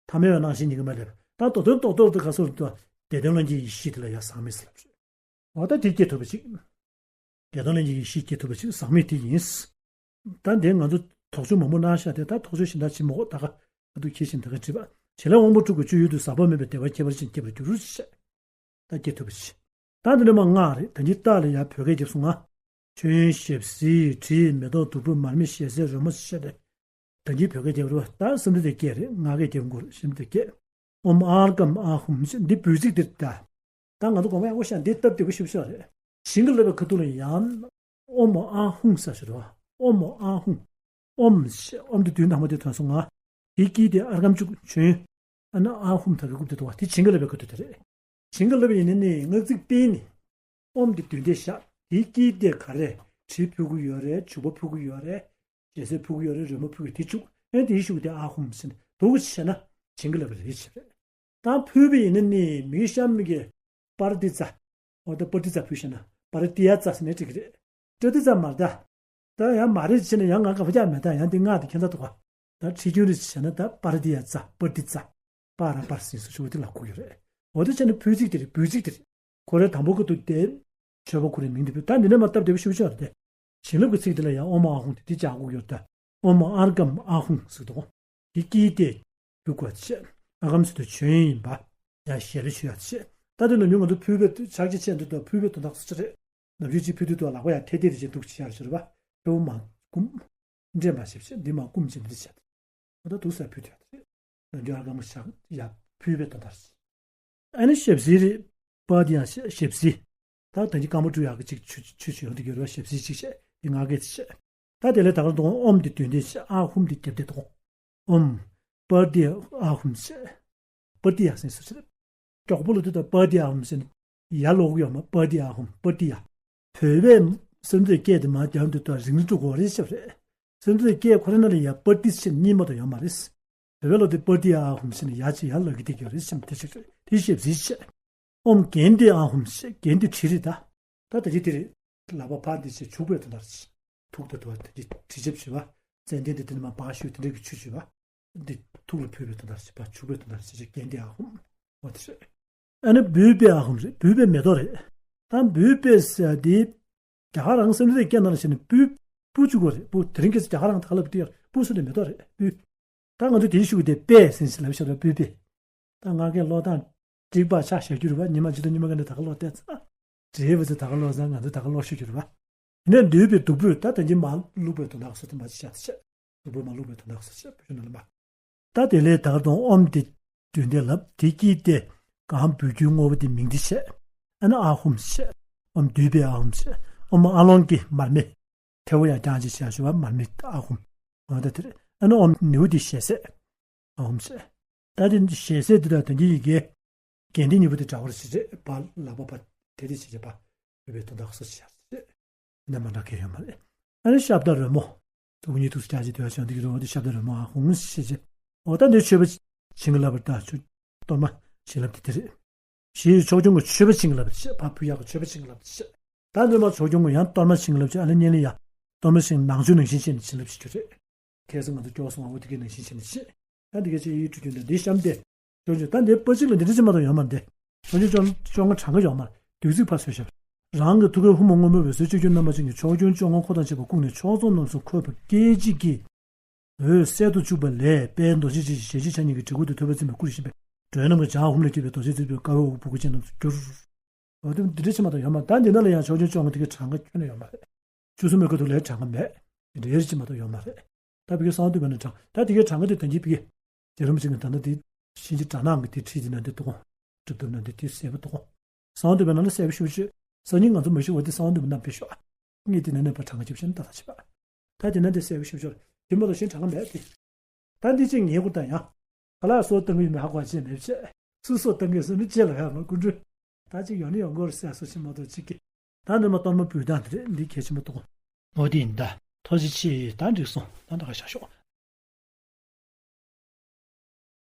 ཐ་མལ་བའི་སྣང་ཞེན་གཉིས་ཀྱིས་མ་བསླད་པ། ད་མདོ་དོན་རྡོག་རྡོག་དེ་ག་རེ་ཟེར་དུས་བདེ་སྟོང་ལྷན་སྐྱེས་ཡེ་ཤེས་དེ་ལ་ཡང་ཟག་མེད་ཟེར་ལབ་རེད། འོ་ད་དེ་སྐྱེ་ཐུབ་པ་ཅིག་བདེ་སྟོང་ལྷན་སྐྱེས་ཡེ་ཤེས་སྐྱེ་ཐུབ་པ་ཅིག་ཟག་མེད་དེ་ཡིན། ད་འདི་ང་ཚོ་དོགས་གཅོད་མང་པོ་གནང་ཤག་དེ་ད་དོགས་གཅོད་གཞན་དག་བྱེད་མ་དགོས། ད་ག་ཁ་ཐུག་ཁྱེར་ཞིང་ད་ག་བྲིས་པ། བྱེད་ལས་དབང་པོ་དྲུག་གི་སྤྱོད་ཡུལ་དུ་ཟག་པ་མེད་པའི་བདེ་བ་ཁྱད་པར་ཅན་སྐྱེ་བར་འགྱུར་ཞེས། ད་སྐྱེ་ཐུབ་པ་ཞིག་ད་འདི་ནས་མ་ལྔ་རེད། ད་འདི་རྟགས་ལ་ཡང་བོད་སྐད་རྒྱབ་སོང་ང་། མཆོད་ཡོན་ཞབས་བསིལ་དྲི་མེ་ཏོག་བདུག་སྤོས་མར་མེ་ཞལ་ཟས་རོལ་མོ་ཞེས་ཏེ། ད་འདི་བོད་སྐད་རྒྱབ་རེད་བ། ད་སེམས་ཁྲལ་དེ་སྐད་རེད། ང་སྐད་རྒྱབ་དགོས་རེད། སེམས་ཁྲལ་དེ་སྐད། ཨོམ་ཨར་ཀམ་ཨ་ཧུམ་ཞེས་འདི་འབོད་ཚིག་དེ་རེད་ད། ད་ང་ཚོ་དགོངས་པ་ཡག་པོ་བཞག་འདི་སྟབས་བདེ་པོ་ཞིག་ཤོག་རེད། བྱིན་གྱིས་བརླབས་པའི་ཁ་ཐུག་ལ་ཡང་། ཨོམ་ཨ་ཧུང་ཟེར་ཞིག་རེད་བ། ཨོམ་ཨ་ཧུང་། ཨོམ་ཞེས་ཨོམ་དེ་དུས་ནག་མོ་དེ་ཐོན་སོང་ང་། དེའི་དཀྱིལ་དེ་ཨར་ཀམ་བཅུག་བྱོན། ཨ་ན་ཨ་ཧུམ་ད་གི་རྐུབ་དེ་འདུག་བ། དེ་བྱིན་གྱིས་བརླབས་པའི་ཁ་ཐུག་དེ་རེད། བྱིན་གྱིས་བརླབས་པའི་ཡིན་ནི་ནི་སྔགས་ཚིག་དཔེ་ནི། ཨོམ་དེ་དུས་འདས་བཞག་དེའི་དཀྱིལ་དེ་ག་རེ། དྲི་ཕུལ་གི་ཡོད་རེད། བྱུག་པ་ཕུལ་གི་ཡོད་རེད། ཞལ་ཟས་ཕུལ་གི་ཡོད་རེད། རོལ་མོ་ཕུལ་གི་དེ་བཅུག་ཨེ་དེའི་ཤུགས་དེ་ཨ་ཧུམ་ཟེར་ནས་འདུག་བྱས་ན་བྱིན་གྱིས་བརླབས་པ་རེད་བྱས་རེད། ད་ཕུལ་བ་ཡིན་ན་ནི་མི་གཤམ་གྱི་པར་ཏི་ཙ། འོ་ད་པར་ཏི་ཙ་ཕུལ་ཤེ་ན་པར་ཏི་ཡ་ཙ་ཟེར་ནས་འགྲིག་གི་རེད། པྲ་ཏི་ཙ་མ་རེད་ད། ད་ཡང་མ་རེད་བྱས་ན་ཡང་ང་དགའ་པོ་ཀྱང་མེད། ད་ཡང་འདི་ང་དེ་ཁྱད་མཚར་འདུག་ག་ད་ཁྲིད་རྒྱུན་རེད་བྱས་ན་ད་པར་ཏི་ཡ་ཙ་པར་ཏི་ཙ། པ་ར་པར་སིང་སུ་ཞུ་བ་དེ་ལ་གོ་གི་རེད། འོ་ད་བྱས་ན་ཕུལ་ཚིག་དེ་རེད། འབོད་ཚིག་དེ་རེད། ཁོ་རེ་དང་པོ་ཁ་ཐུག་དེ། མཆོད་པ་ཁོ་རེ་མིང་དེ་ཕུལ། ད་འདི་ནས་མ་སྟབས་བདེ་པོ་ཞུ་ཆོག་རེད་དེ། བྱིན་རླབས་ཀྱི་ཚིག་དེ་ལ་ཡང་ཨོམ་ཨ་ཧུང་དེ་དེ་ཅག་གུག་ཡོད་ད། ཨོམ་ཨར་ཀམ་ཨ་ཧུང་ཟེར་དོ། དེ་དཀྱིལ་དེ། བུ་བཀོད་བྱས། ཨ་ཀམ་ཟེར་དུས་མཆོད་ཡོན་ཡིན་པ། ཡང་ཞལ་ལས་མཆོད་ཡག་བྱས། ད་དེ་ནམ་རྒྱུན་ང་ཚོ་ཕུལ་བའི་ཕྱག་རྗེས་ཆེ་འདུག་ད་ཕུལ་བའི་དོན་དག་སུ་ཆ་རེད། ནམ་རྒྱུན་གཅིག་ཕུལ་དུས་དུ་ལག་པ་ཡང་ཐལ་ཐལ་རེ་བྱས་འདུག་ཅི་ཡར་ཞུ་རེད་པ། ཕུལ་བ་མ་བསྐུམ། འདྲེན་པ་ཞིབ་བྱས་འདི་མ་བསྐུམ་ཅིག་འདི་བྱས། ད་དུ་ས་ཕུལ་དུ་ཡག་རེད། ནམ་རྒྱུན་ཨ་ཀམ་ཕྱག་ཡ་ཕུལ་བའི་དོན་དག་རེད། ཨ་ནི་ཞབས་བསིལ་རེད། པ་དེ་ཡང་ཞབས་བསིལ། ད་ད་གིན་རྐང་པ་བཀྲུ་ཡག་གི་ཅིག་ཆུ་ཆུ་ཆུ་ཡོང་དུ་གྱུར་བ་ཞབས་བསིལ་ཅིག་བྱས་དེ་ང་སྐད་དེ་བྱས། ད་དེ་ལས་ད་གར་གཏོང་ཨོམ་དེ་དོན་དེ་བྱས་ཨ་ཧུམ་དེ་རྒྱབ་དེ་གཏོང་། ཨོམ། པར་དེ་ཨ་ཧུམ་བྱས། པར་དེ་ཡག་སེང་སུ་བྱས། མགྱོགས་པོ་ལ་དུ་ད་པར་དེ་ཨ་ཧུམ་བྱས་ནས་ཡར་ལོག་གི་ཡོད་མ་པར་དེ་ཨ་ཧུམ་པར་དེ་ཡག་བོད་པའི་སེམས་ཚོད་སྐད་དེ་མ་རྒྱབ་འདུག་ད་རིང་རིང་དུ་གོ་རེ་ཞབས་རེད། སེམས་ཚོད་སྐད་ཁོ་རེ་ན་ལ་ཡ་པར་དེ་ཕྱིན་གཉིས་མ་གཏོགས་ཡོད་མ་རེད། བོད་པའི་ལོ་དེ་པར་ཏི་ཨ་ཧུམ་ཟེར་ནས་ཡ་ཅི་ཡ་ལ་གི་དེ་གི་རེད་སེམས་དེ་ཞིག་རེད་དེ་ཞེབ་ཟིག་བྱས། ཨོམ་གན་དེ་ཨ་ཧུམ་ཟེར་གན་དེ་དྲི་རེད་ད། ད་ད་ཅི་དེ་རེད། ལག་པ་ཕར་འདི་བྱས་བྱུག་པའི་དོན་དག་རེད། ཐུག་ད་དུ་བ་དེ་དྲི་ཞིབ་བྱས་པ། ཙན་དན་དེ་དེ་ནས་མ་བག་ཞུས་དེ་འདྲ་གི་ཆུ་བྱས་པ། འདི་ཐུག་ལ་ཕུལ་བའི་དོན་དག་རེད་པ་བྱུག་པའི་དོན་དག་རེད་ཟེར་གན་དེ་ཨ་ཧུམ། འོ་དེ་རེད། ཨ་ནི་བུས་པའི་ཨ་ཧུམ་རེད་བུས་པའི་མེ་ཏོག་རེད། ད་བུས་པའི་ཟེར་དེ། རྒྱ་གར་རང་སེམས་ཁྲལ་སྐད་ནང་ལ་བྱས་ནས་སྤུ། སྤུ་བཅུག་གོ་རེད་སྤུ་དེ་རིང་གི་རྒྱ་གར་རང་ད་ག་ལབ་དུས་སྤུ་སུ་ནས་མེ་ཏོག་རེད་སྤུ། ད་ང་ཚོ་དེའི་ཤུགས་དེ་པས་ཟིན་ཟིན་ལབ་ཤག་རེད་སྤུ་པས། ད་ང་གའི་ཀློག་སྟངས་འགྲིག་པ་ཆགས་བཞག་རྒྱུ་རེད་བ་ཉི་མ་གཅིག་དང་ཉི་མ་ག་ནས་ད་ག་ཀློག་བལྟས་ཚར། འབྲེལ་བ་ཚོ་ད་ག་ཀློག་ཚར་ང་ཚོ་ད་ག་ཀློག་ཤོད་རྒྱུ་རེད་བ། ཡིན་ནའི་འདུས་པའི་བདུག་སྤོས་ད་དོན་གྱིས་མ་བླུགས་པའི་དོན་དག་སོ་དེ་མ་ཅི་བྱ་ཚེ་བདུག་སྤོས་མ་བླུགས་པའི་དོན་དག་སོ་ཚེ་སྤུ་ཤུ་ནང་ལ་མ། ད་དེ་ལས་ད་ག་དང་ཨོམ་དེ་དོན་དེ་ལབ་དེ་སྐྱིད་དེ་གང་འབུལ་རྒྱུའི་དངོས་པོ་དེ་མིང་དེ་བྱས། ཨ་ནི་ཨ་ཧུམ་བྱས། ཨོམ་འདུས་པའི་ཨ་ཧུམ་བྱས། ཨོམ་ཨ་ལོང་གི་མར་མེ། ཐལ་བོ་ཡང་རྐྱང་ཅིག་བྱས་ཞུ་བ་མར་མེ་ཨ་ཧུམ། འོ་ད་དེ་རེད། ཨ་ནི་ཨོམ་ནེའུ་དེ་ཞལ་ཟས། ཨ་ཧུམ་བྱས། ད་དེ་ཞལ་ཟས་དེ་དང་དོན་གྱི་ཡི་གེ་གན་དེ་གཉིས་པོ་དེ་འདྲ་བར་ཞིག་རེད་པ་ལག་པ་པ་དེ་དེ་བྱས་བྱས་པ་བོད་པའི་དོན་དག་སོ་ཞེས་བྱས། ནས་མ་འདྲ་མཁན་ཡོད་མ་རེད། ཨ་ནི་ཤབ་དང་རོལ་མོ། དུ་ཉིད་དུ་སྐྱ་ཅི་དུ་ཡ་ཆང་དུ་གི་རོལ་མོ་དེ་ཤབ་དང་རོལ་མོ་ཨ་ཧུང་ཞེས་བྱས། འོ་ད་འདི་མཆོད་པ་བྱིན་གྱིས་བརླབས་པ་ད་ཆུ་གཏོར་མ་བྱིན་རླབས་དེ་དེ་རེད། ཞེས་ཕྱོགས་སྐྱོང་གི་མཆོད་པ་བྱིན་གྱིས་བརླབས་པ་བྱས་ཕ་བུ་ཡག་གི་མཆོད་པ་བྱིན་གྱིས་བརླབས་པ་བྱས། ད་འདི་མ་ཕྱོགས་སྐྱོང་གི་ཡང་གཏོར་མ་བྱིན་གྱིས་བརླབས་བྱས་ཨ་ནི་གཉན་ལི་ཡ། གཏོར་མ་བྱིན་ནང་མཆོད་ནང་བཞིན་བྱས་ནས་བྱིན་རླབས་བྱེད་རྒྱུ་རེད། ཁ་སང་ང་ཚོ་སྐྱོ་སོང་བ་འོ་དེ་གའི་ནང་བཞིན་བྱས་ནས་བྱེད། ད་འདི་གའི་ཆེ་ཡིས་ཁྲུ་རྒྱུན་དང་འདི་གཤམ་དེ། ཅོ་ཅོ་ད་འདི་པ་གཅིག་ལ་འདི་འདྲ་ཅི་མ་གཏོགས་ཡོད་མ་རེད། ཅོ་ཅོ་ཅོ་ཅོ་ང་གྲངས་ཀ་ཡོད་མ་རེད། དུས་ཚིགས་ཕར་བཟོས་ཤག་རང་གི་ཐུགས་ཀའི་ཧཱུྃ་མ་སྔོན་མོ་འོད་ཟེར་བཅུད་བསྒྱུར་རྣམ་པ་ཅན་གྱི་ཕྱོགས་སྐྱོང་བཅོ་ལྔ་འཁོར་དང་བཅས་པ་བཀུག་ནས་ཕྱོགས་བཅུ་རྣམས་སུ་འཁོད་པ་སྐད་ཅིག་གིས། འོད་གསལ་དུ་བཅུག་པ་ལས་དཔལ་རྡོ་རྗེ་འཆང་གི་ཞལ་གཅིག་ཕྱག་གཉིས་ཀྱིས་གྲི་གུག་ཏུ་ཐོད་པ་འཛིན་པའི་སྐུ་རུ་བཞེངས་པའི་སྒྲོན་རྣམས་ཀྱི་བྱ་ཧཱུྃ་ལས་སྐྱེས་པའི་རྡོ་རྗེ་འཛིན་པའི་དཀར་པོའི་འོད་ཕུང་པོ་ཅན་རྣམས་སུ་གྱུར། འོ་དེ་འདི་འདྲ་ཅི་མ་གཏོགས་ཡོད་མ་རེད། ད་འདི་ནང་ལ་ཡང་ཕྱོགས་སྐྱོང་བཅོ་ལྔ་དེ་གའི་གྲངས་ཀ་ཁྱོན་ནས་ཡོད་མ་རེད། བཅུ་གསུམ་པའི་ཁ་ཐུག་ལ་གྲངས་ཀ་མེད། འདི་འདྲ་ཅི་མ་གཏོགས་ཡོད་མ་རེད། ད་བི་གའི་གསང་བ་འདུས་པའི་ནང་གྲངས་ད་དེ་གའི་གྲངས་ཀ་དེ་དོན་གྱིས་བི་གའི། རྗེ་རིན་པོ་ཆེ་གི་ད་ལྟ་དེ་གཤིན་རྗེ་དགྲ་ནག་གི་དེ་ཁྲིད་དེ་ན་འདི་ཏོག་གྲུབ་ཐོབ་ན་འདི་དེ་གསལ་པོ་ཏོག་གསང་བ་འདུས་པའི་ནང་ལ་གསལ་པོ་ཞུ་ཞུ། སང་ཉིན་ང་ཚོ་མ་ཞུ་བ་དེ་གསང་བ་འདུས་པའི་ནང་དཔེ་ཤོག་ངས་དེ་ནས་ནས་པ་གྲངས་ཀ་ཅིག་བཤད་ན་ད་ད་བྱེད་པ། ད་དེ་ན་དེ་གསལ་པོ་ཞུ་ཞོར་དེ་མ་གཏོགས་གཞན་གྲངས་ཀ་མེད་དེ། ད་འདི་ཅིག་ངའི་སྐུ་ད་ཡང་། ཁ་ལག་སོགས་བཏང་གི་ཡོད་མེད་ཧ་གོ་བ་ཅེས་མེད་བྱས། སུ་སོགས་བཏང་གི་སུ་ནི་ཅེས་ལ་ཧ་མ་སྐུ་མགྲོན། ད་ཅིག་ཡོང་ནི་ཡོང་གོ་རེད་ཟེར་སོ་ཅིག་མ་གཏོགས་ཅིག་གི། ད་འདི་མ་གཏོར་མ་འབུལ་སྟངས་དེ་རེད་འདི་གལ་ཆེན་པོ་གཏོང་། འོ་དེ་ཡིན་ད། ཐུགས་རྗེ་ཆེ་ད་འགྲིག་སོང་ད་ད་ག་བཞག་ཤོག